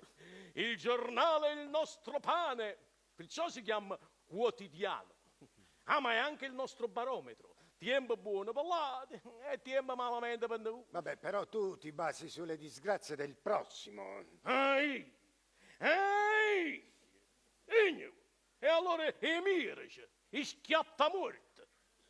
Il giornale è il nostro pane, perciò si chiama quotidiano. Ah, ma è anche il nostro barometro. Tempo buono per là e tempo malamente per noi. Vabbè, però tu ti basi sulle disgrazie del prossimo. Ehi! Ehi! Igno! E allora i mirici, i schiattamorti.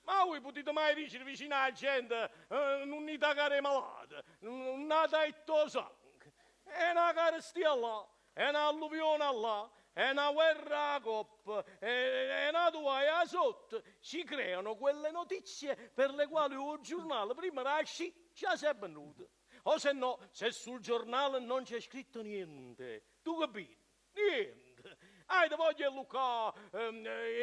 Ma voi potete mai dire vicino alla gente non mi dare malata, non dai il tuo sangue. È una carestia là, è un'alluvione là, è una guerra a coppa, è una guaia sotto. Si creano quelle notizie per le quali un giornale prima nasce già si è venuto. O se no, se sul giornale non c'è scritto niente, tu capisci? Niente. Hai da voglia Luca,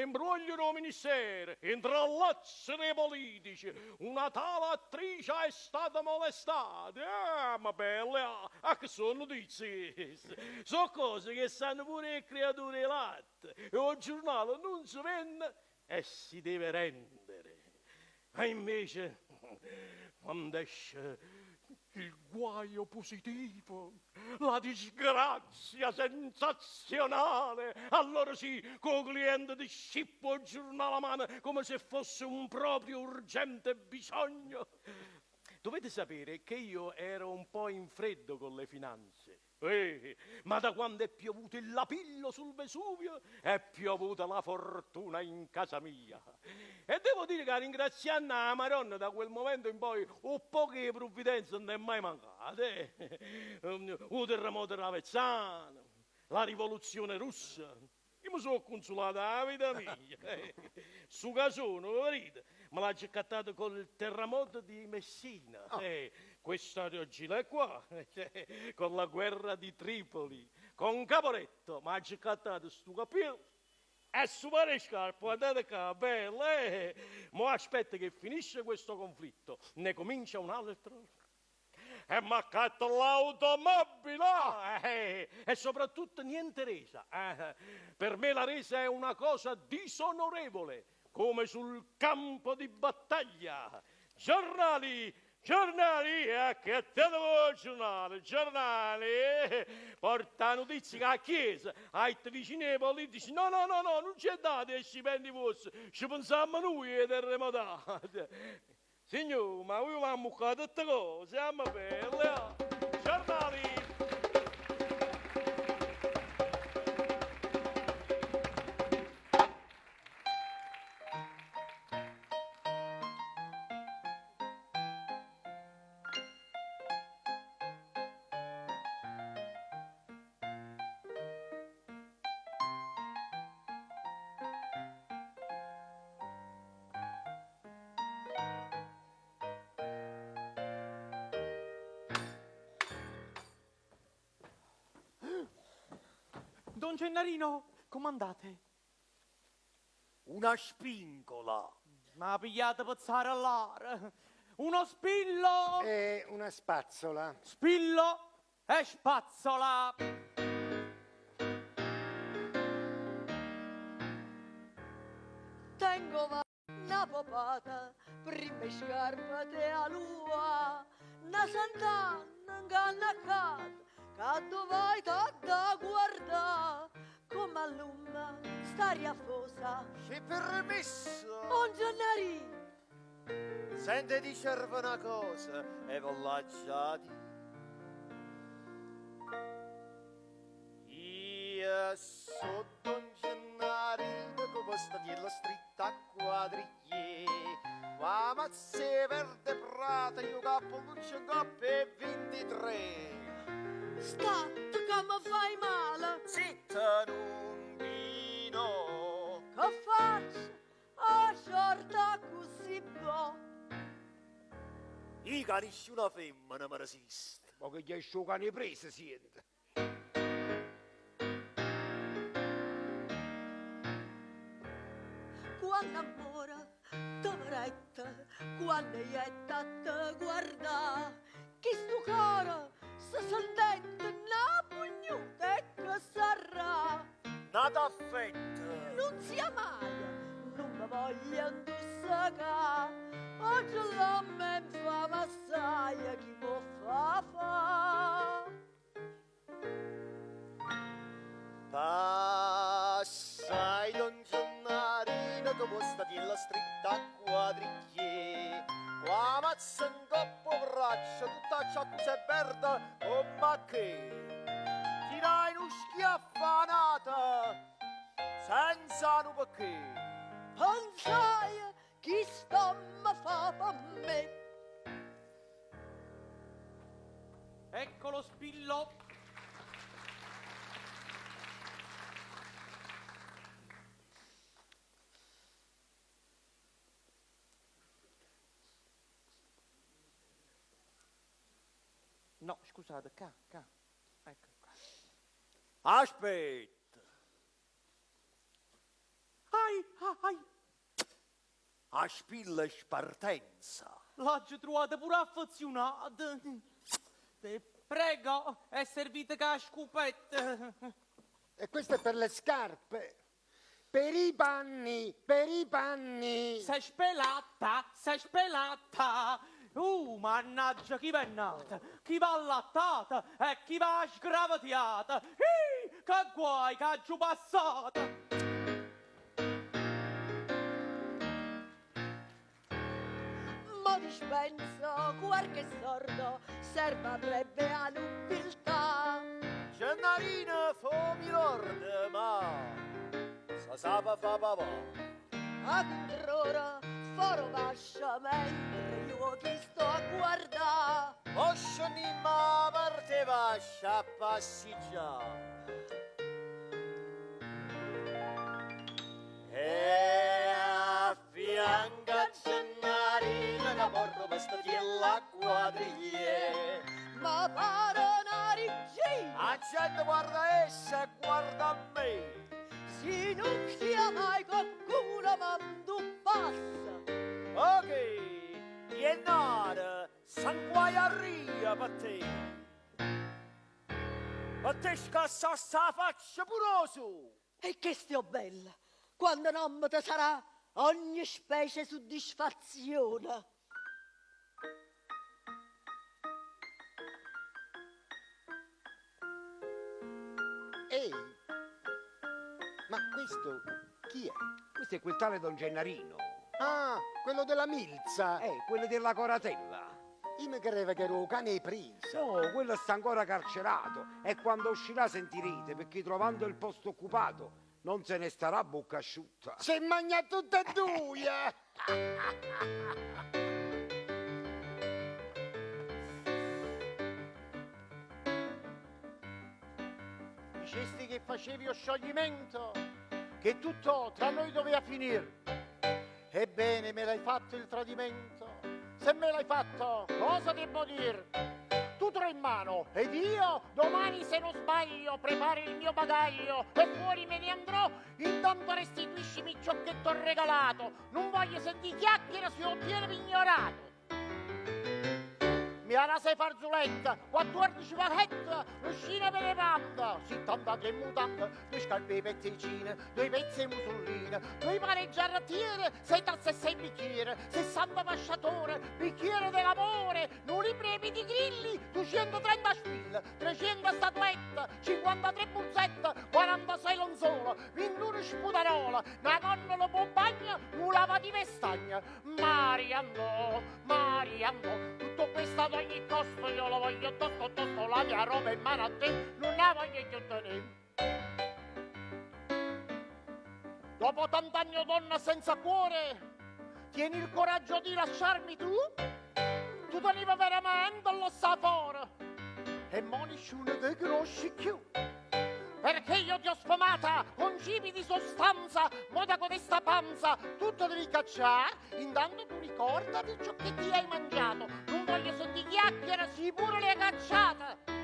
imbroglio del ministero, intrallazzo dei politici, una tale attrice è stata molestata. Ah, ma bella, ah, che sono notizie queste? Sono cose che sanno pure le creature latte. E il giornale non si vende e si deve rendere. E invece, quando esce il guaio positivo, la disgrazia sensazionale, allora sì, col cliente ti scippo il giornale a mano come se fosse un proprio urgente bisogno. Dovete sapere che io ero un po' in freddo con le finanze. Ma da quando è piovuto il lapillo sul Vesuvio è piovuta la fortuna in casa mia. E devo dire che ringraziando la Maronna da quel momento in poi un po' che provvidenza non è mai mancata. Un terremoto di Avezzano, la rivoluzione russa. Io mi sono consolata la vita mia. Su casone, vedete, me l'ha accattato col terremoto di Messina. Questa gila qua, con la guerra di Tripoli, con Caporetto, mi ha accattato sto capello e su pare scarpe, guardate qua, bella, Mo aspetta che finisce questo conflitto, ne comincia un altro. E mi accatta l'automobile, e soprattutto niente resa. Per me la resa è una cosa disonorevole, come sul campo di battaglia. Giornali, giornali, che te devo giornale, giornali, porta notizie che la Chiesa, ai vicini ai politici, no, no, no, no, non c'è date e stipendi vostri, ci pensiamo noi ai terremotati. Signore, ma voi mi ammuccate tutte cose, siamo belle, giornali. Don Gennarino, comandate. Una spingola. Ma pigliate per zarellare. Uno spillo. E una spazzola. Spillo e spazzola. Tengo na popata, prima scarpa te a lua, na sant'Anna ingannacata, che dove vai t'ha da guardà, come allumma st'aria fosa. C'è permesso? Un Gennarino, Sente dicervi una cosa e ve l'ha già di. Io sono Don Gennarino con questa tiella stretta a quadriglie. Ma mazze verde prata, io capo luce coppe 23. State che mi fai male, Zitta non vino. che faccio? A sorta così buona. Io che nessuna femmina mi resiste. Ma che gli esce cane presa, sente. Quando amore t'avretta, quando ietta te guarda, chi sto cuore si sentette una pugnuta e che sarà. Nata affetta. Non sia mai, non mi voglio intossicare, oggi l'uomo è infame assai, chi può fa fa. Passai Don Gennarino con questa tiella stretta a quadriglie. Qua mazza in coppo braccio, tutta ciò è verde, oh ma che? Tirai uno schiaffo a nata, senza un perché. Pensai chi sto mi fa per me. Ecco lo spillo. No, scusate, qua, qua. Ecco qua. Aspetta. Ai, ai, A spilla e spartenza. l'ho trovata pure affezionata. Te prego, è servita che a scupetta. E questo è per le scarpe. Per i panni, per i panni. Sei spelata, sei spelata. Mannaggia, chi va è nata, chi va allattata e chi va sgravatiata. Ih, che guai che ha giù passata. Ma dispenso qualche sordo, serve avrebbe a nobiltà. Gennarino fu milord, ma sa sapa fa papà. A controra foro vascia mentre io chi sto a guardare. Oscenimma parte vascia a passeggiare. E a fianco a Gennarino che porta questa tiella quadriglie. Ma pare una regina. La gente guarda essa e guarda me. Se non sia mai qualcuno mando passa. Ok, Gennaro, san guai a ria per te. Per te scassa sta faccia pure su. E che stio bella, quando non ti sarà ogni specie soddisfazione. Ehi, ma questo chi è? Questo è quel tale Don Gennarino. Ah, quello della milza. Quello della coratella. Io mi credevo che era un cane presa. No, quello sta ancora carcerato e quando uscirà sentirete, perché trovando il posto occupato non se ne starà a bocca asciutta. Si è mangiato tutte e due! Dicesti che facevi lo scioglimento, che tutto tra noi doveva finire. Ebbene, me l'hai fatto il tradimento. Se me l'hai fatto, cosa devo dire? Tu sempre in mano. Ed io domani, se non sbaglio, preparo il mio bagaglio e fuori me ne andrò. Intanto restituiscimi ciò che t'ho regalato. Non voglio sentire chiacchiere se ottieni pignorato. Mi ha sei farzoletta, 14 vachette, uscina per le panda, 73 mutande, due scarpe pezzicine, due pezzi musolline, due pane giarrettiere, sei tazze e sei bicchiere, 60 fasciatore, bicchiere dell'amore, non libri di grilli, 230 spille, 300 statuette, 53 buzzette, 46 lenzuola, 21 sputarola, una connola pompagna, un lavativo e stagna. Mariano, Mariano, tutto questo ad ogni costo, io lo voglio tosto, tosto, la mia roba in mano a te, non la voglio più tenere. Dopo tant'anni, oh donna senza cuore, tieni il coraggio di lasciarmi tu? Tu tenevi veramente lo sapore e mo nessuno ti conosce più. Perché io ti ho sfamata con cibi di sostanza, moda con questa panza, tutto devi cacciare, intanto tu ricordati ciò che ti hai mangiato, non voglio sentire chiacchiere, sì pure le cacciate.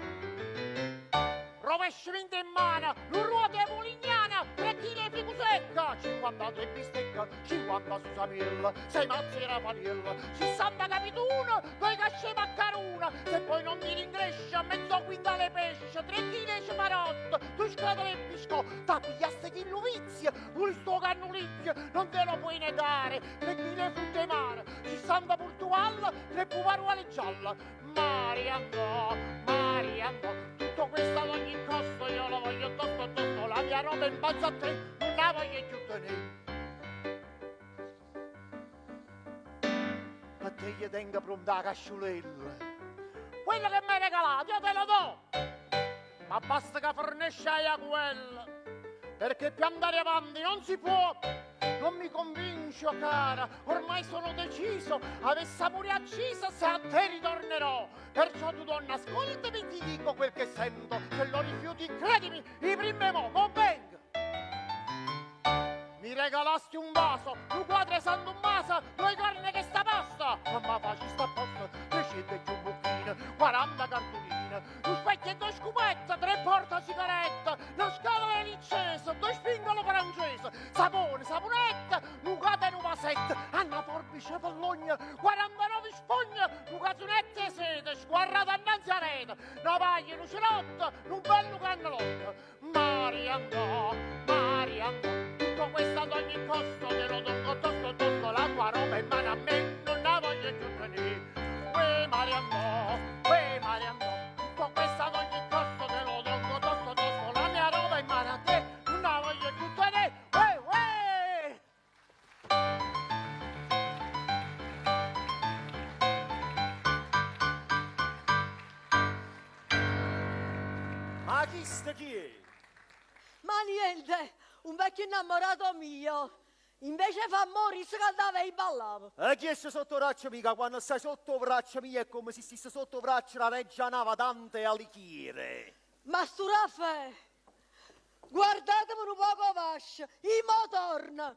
Rovesciamento in mano, un ruote mulignana, 3 kg di fico secca, 53 bistecca, 50 susamella, 6 mazzi di rafaniella, 60 capituna, 2 casce maccaruna, se poi non mi ringresce, mezzo quintale pesce, 3 kg di cimarotto, 2 scatole di biscotto, t'appigliaste chi vizio, pure sto cannulicchio, non te lo puoi negare, 3 kg di frutta di mare, 60 portogallo, 3 puparuole gialle. Mariano, Mariano, tutto questo ad ogni costo, io lo voglio tosto, tosto, la mia roba in balza a te, non la voglio più tenere. A te gli tengo pronta la casciulella, quella che mi hai regalato, io te lo do, ma basta che fornisci a quella, perché più andare avanti non si può. Non mi convincio, cara, ormai sono deciso, avessa pure accisa se a te ritornerò. Perciò tu donna, ascoltami, ti dico quel che sento, se lo rifiuti, credimi, i primi mo, convengo. Mi regalasti un vaso, un quadro San Tommaso, due carne che sta pasta, mamma facci sta posta, 300 e un bucchino, 40 cartoline, un specchio e due scupette, 3 porta sigarette, una scatola di licese, 2 spingolo francese, sapone, saponetta, un gato e un vasetto, una forbice pallogna, 49 spugne, un cazzonetto e sete, sguarrata innanzi a rete, una paglia, un celotto, un bello cannellotto. Mariano, Mariano, tutto questo ad ogni costo, te lo do tosto, tosto, la tua roba in mano a me, non la voglio più tenere. Uè Mariano, uè Mariano, tutto questo ad ogni costo, te lo do tosto, tosto, la mia roba in mano a te, non la voglio più tenere. Uè, uè! Ma chi sta chi è? Ma niente, un vecchio innamorato mio. Invece fa morire, si cantava e ballava. E chi è sotto braccio mica? Quando stai sotto braccio mia è come se stesse sotto braccio la reggia nava Dante Alighieri. Ma sto Raffaele, guardatemi un poco vascio, io mo torno.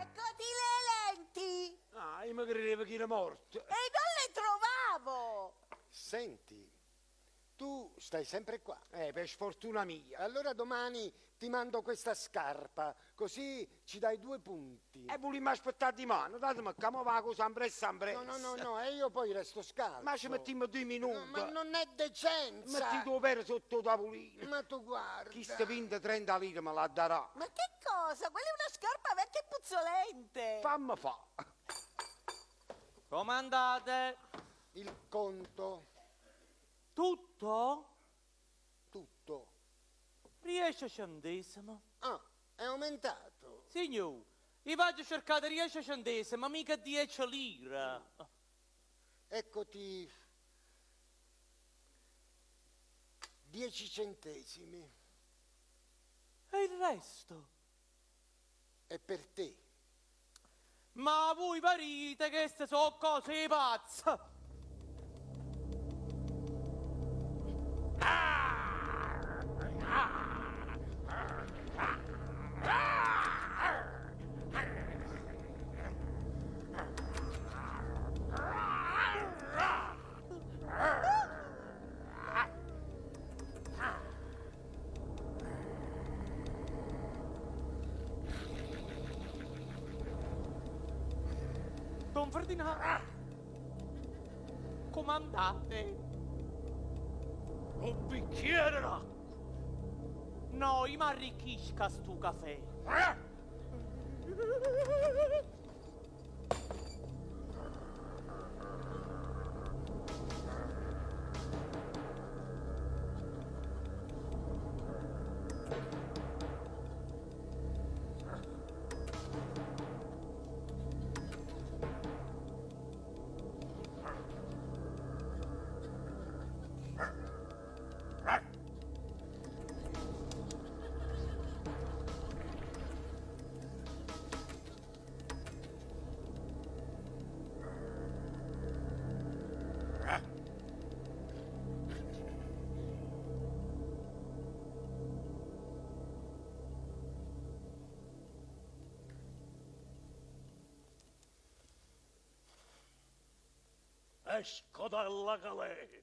Eccoti le lenti. Ah, io mi credevo che era morto. E non le trovavo. Senti, tu stai sempre qua. Per sfortuna mia. Allora domani ti mando questa scarpa, così ci dai 2 punti. E volimmo aspettare di mano, datemi che mo va cosa ambressa ambressa. No, no, no, no, e io poi resto scalzo. Ma ci mettiamo 2 minuti. No, ma non è decenza. Metti tuo pere sotto il tavolino. Ma tu guarda. Chi sta vinto 30 lire me la darà. Ma che cosa? Quella è una scarpa vecchia e puzzolente. Fammi fa. Comandate. Il conto. Tutto? Tutto. 10 centesimi. Ah, è aumentato. Signor, io vado a cercare 10 centesimi, ma mica 10 lire. Eccoti 10 centesimi. E il resto? È per te. Ma voi parite che queste sono cose pazze. Don Ferdinando. Comandate. Un bicchiere d'acqua. No, io mi arricchisca sto caffè. Esco dalla galera.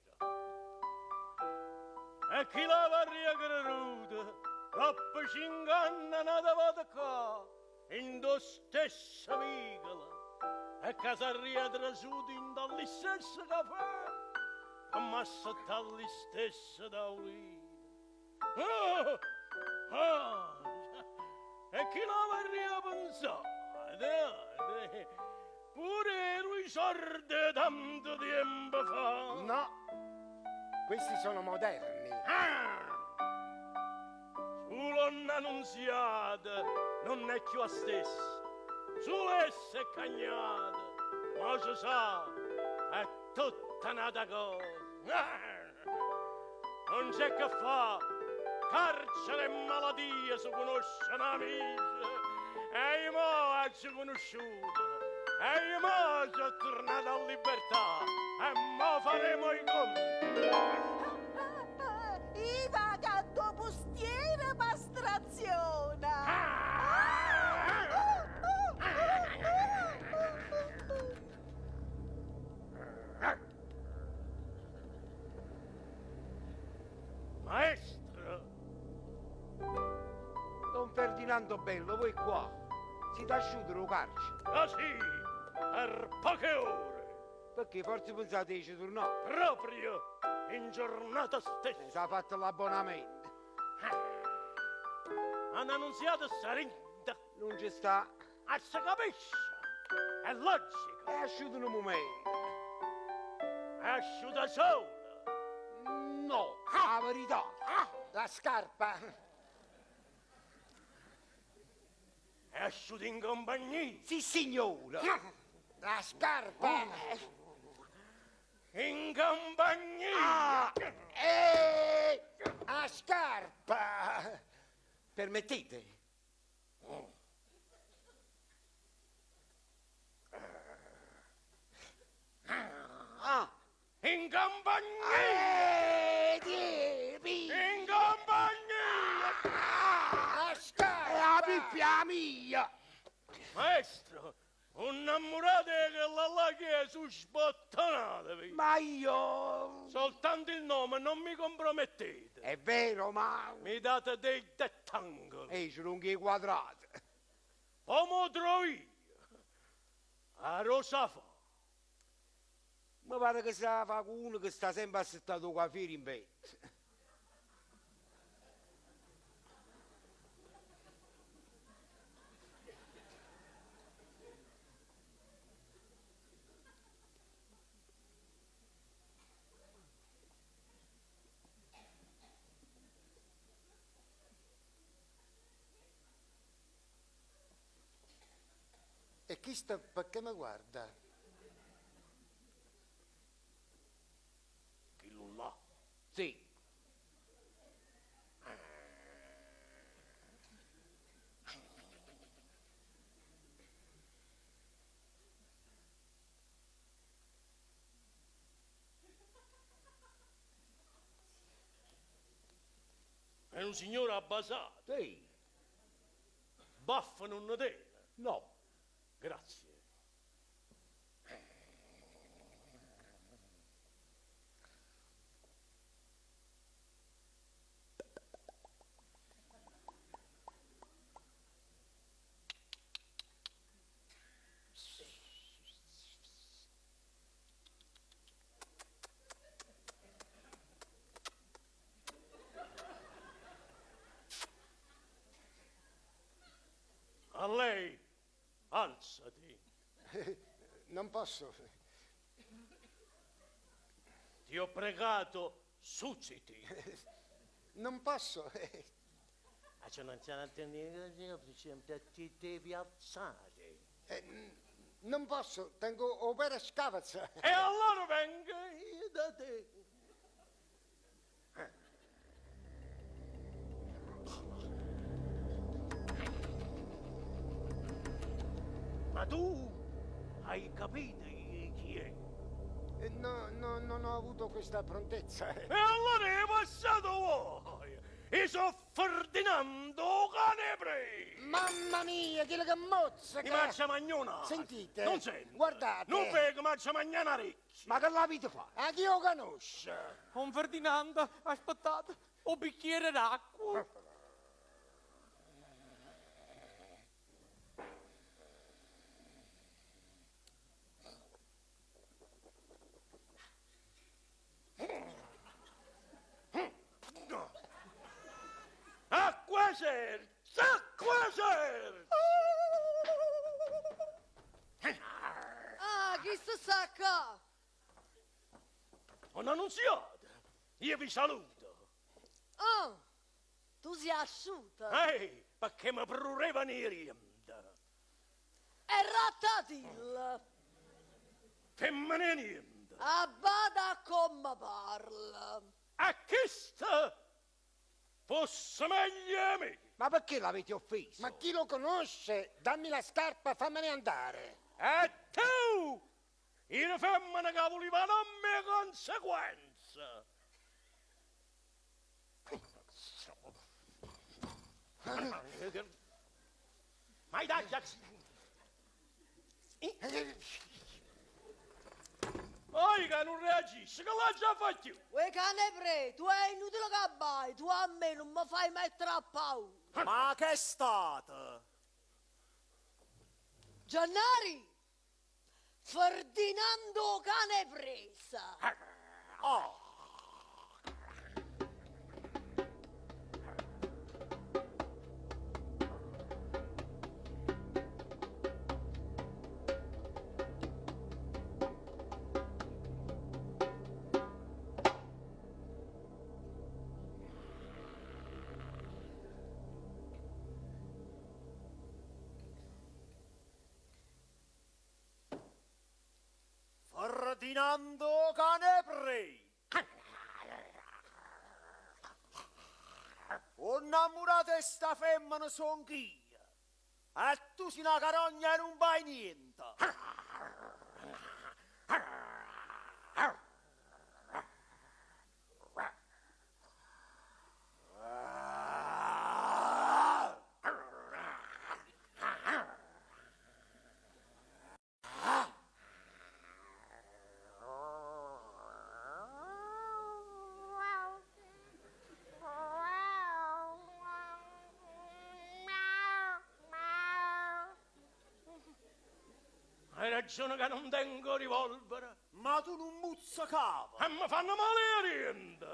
E chi l'avrebbe creduto? Dopo 5 anni nata vado qua, in do stesso vicolo, e che sarria trasuto in dallo stesso caffè, ma allo stesso tavolino. Ah, ah, e chi l'avrebbe pensato? Pure ero i sordi tanto tempo fa. No, questi sono moderni. Ah! Solo annunziata non è più la stessa, solo essa è cagnata, ma si sa, è tutta un'altra cosa. Ah! Non c'è che fa, carcere e malattia si conoscono amici, e io mo ci conosciuto, e io mo sono tornato alla libertà, e mo faremo i conti. Iva canto postiere pastraziona. Maestro! Don Ferdinando Bello, voi qua, siete asciuto lo carcere. Ah sì, per poche ore. Perché forse pensate di tornare? Proprio in giornata stessa. Si è fatto l'abbonamento. Hanno annunziato sarinda. Non ci sta. Ah, si capisce. È logico. È asciutto un momento. È asciutta sola. No, la verità. La scarpa. È asciuto in compagnia. Sì, signora. La scarpa. In compagnia. Ah, la scarpa. Permettete? Ah. In compagnia. Tieni. In compagnia. La scarpa. La pippia mia. Maestro, un innamorato che la là che è su sbottonatevi. Ma io... Soltanto il nome, non mi compromettete. È vero, ma... Mi date dei dettangoli. Ehi, ci lunghi quadrati. Come trovo io? A Rosa fa. Mi pare che sa fa con uno che sta sempre assettato qua fiera in petto. E chi sta perché mi guarda? Chi là? Sì. È un signore abbasato. Sì. Baffo non ne tiene. No. Grazie. Ehi, alzati. Non posso. Ti ho pregato, susiti. Non posso. Ti devi alzare. Non posso, tengo opera scavazza. E allora vengo io da te. Ma tu hai capito chi è? No, no, non ho avuto questa prontezza. E allora è passato voi! Io sono Ferdinando Canebre! Mamma mia, quello che mozzica! Mi faccia magnona! Sentite? Non sento! Guardate! Non vedo, faccia magnana riccia! Ma che l'avete fatto? A chi lo conosce? Con Ferdinando, aspettate, un bicchiere d'acqua. Acqua cerza! Acqua cerza! Ah, chi sta sta qua? Non annunziate! Io vi saluto! Ah, tu sei asciutta. Ehi, perché mi prurevano i rienti! E rattatilla. Femmine niente! Abbada come parla. A questa fosse meglio me! Ma perché l'avete offeso? Ma chi lo conosce? Dammi la scarpa, fammene andare. E tu! Il femmina che voleva non mi conseguenza! Ma dai, Oi che non reagisce, che l'ha già fatto io. Uè cane pre, tu è inutile che abbai, tu a me non mi fai mettere a paura. Ma che è stato? Gennari, Ferdinando cane presa. Oh. Ferdinando Caneprei. O innamorato di sta femmina son io. E tu sei una carogna e non vai niente. Hai ragione che non tengo revolver. Ma tu non muzzicava. E mi fanno male i rienti.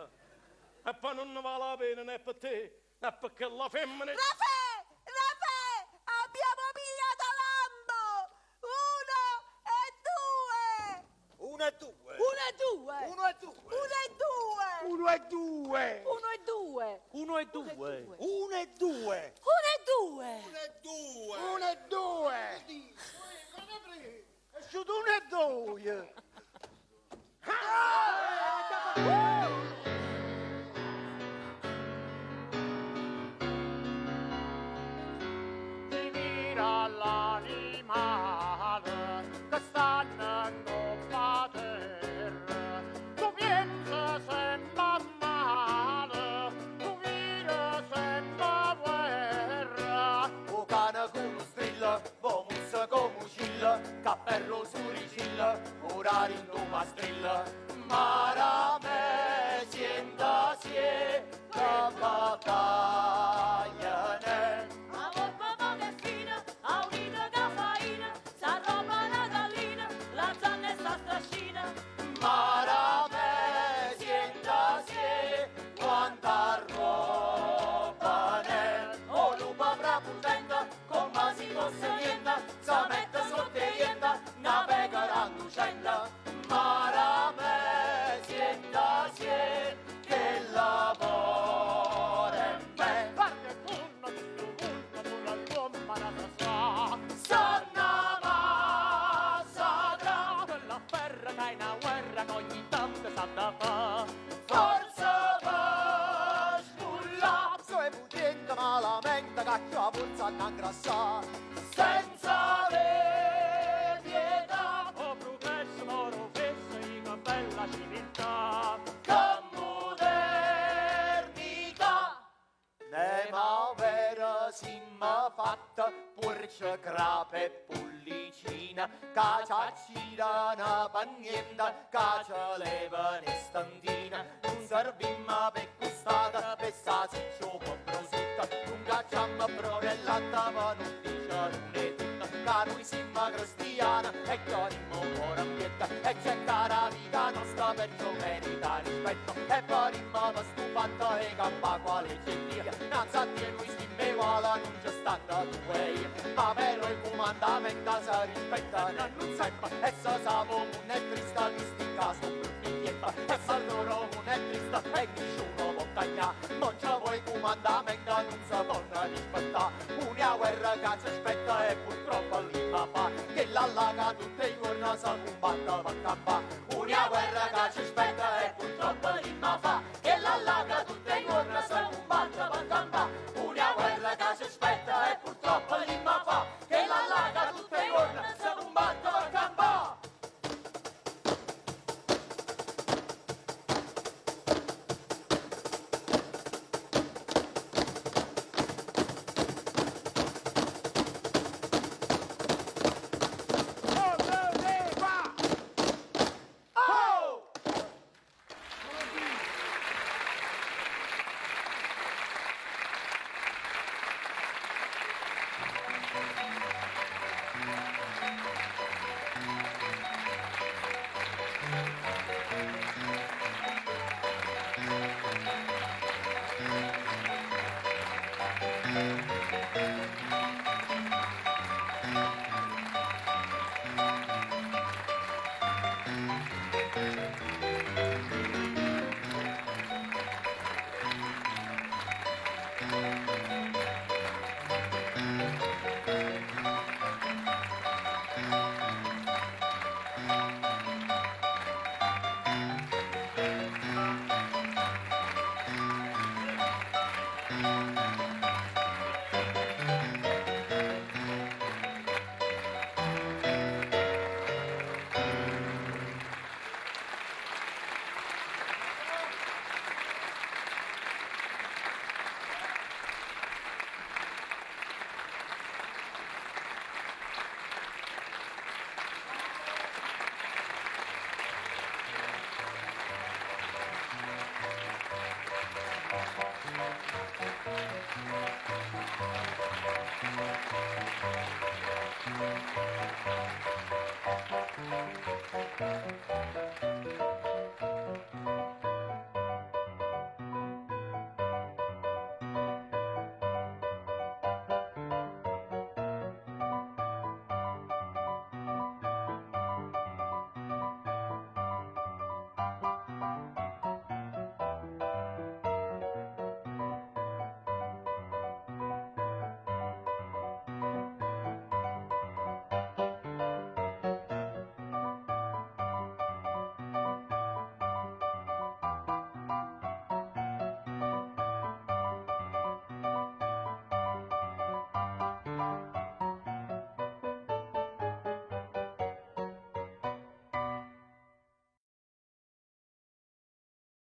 E poi non ne vale la pena né per te, né perché la femmina... Rafè! Rafè! Abbiamo pigliato l'ambo! 1 e 2! 1 e 2! 1 e 2! 1 e 2! 1 e 2! 1 e 2! 1 e 2! 1 e 2! 1 e 2! 1 e 2! 1 e 2! 1 e 2! È uscito 1 e 2! Ti mira l'animale che stanno in coppa terra. Tu pensi sempre a male, tu vedi sempre guerra. O cane con strilla, vo mussa come uccilla, cappello su ricilla, ora rindoma strilla. Marame sienta sie, che battaglia ne. A volpa poca e fina, a unita caffeina, s'arroba la gallina, la zanna e sta strascina. Marame sienta sie, quanta roba ne. O lupa prepotente, come si fosse lucella, maramè, sienta sient, che l'amore me. Guarda il funno di sto munno, pure all'uomo la sa. Sanna massacra, Quella ferra che è una guerra che ogni tanto sa da fa. Forza per spulla, so è potente malamente, cacchio a forza non ingrassà. Senza avere pietà, O progresso, moro fesso, che bella civiltà. Che modernità. Ne ma vera simma fatta, purce crape e pullicina, ca ci accida una panienda, ca ci leva ne stantina, non servimma per custata, per salsiccio con prosciutto, non cacciamma brodellata, ma non dice non è tutta, ca noi simma cristiana, e chiarimmo ora in pietà, e c'è cara vita nostra, perciò merita rispetto, e poi rimma per stufata e campa quale c'è Dio, innanzi a te noi stimme uguale, non ci stanno due io, ma però il comandamento si rispetta, non sempre, e se sa non è triste, che sti caso brutti tempo, e se loro non è triste, e nessuno può cagnare, non c'è vuoi comandamento, non si può rispettare, una guerra che ci aspetta e purtroppo lì ma fa, che la laga tutte i giorni si combatte per campare, una guerra che ci aspetta e purtroppo lì ma fa, che la laga tutte i giorni si combatte per campare, una guerra che ci aspetta e purtroppo lì ma fa, che la laga tutte i giorni si combatte per campare. Thank you.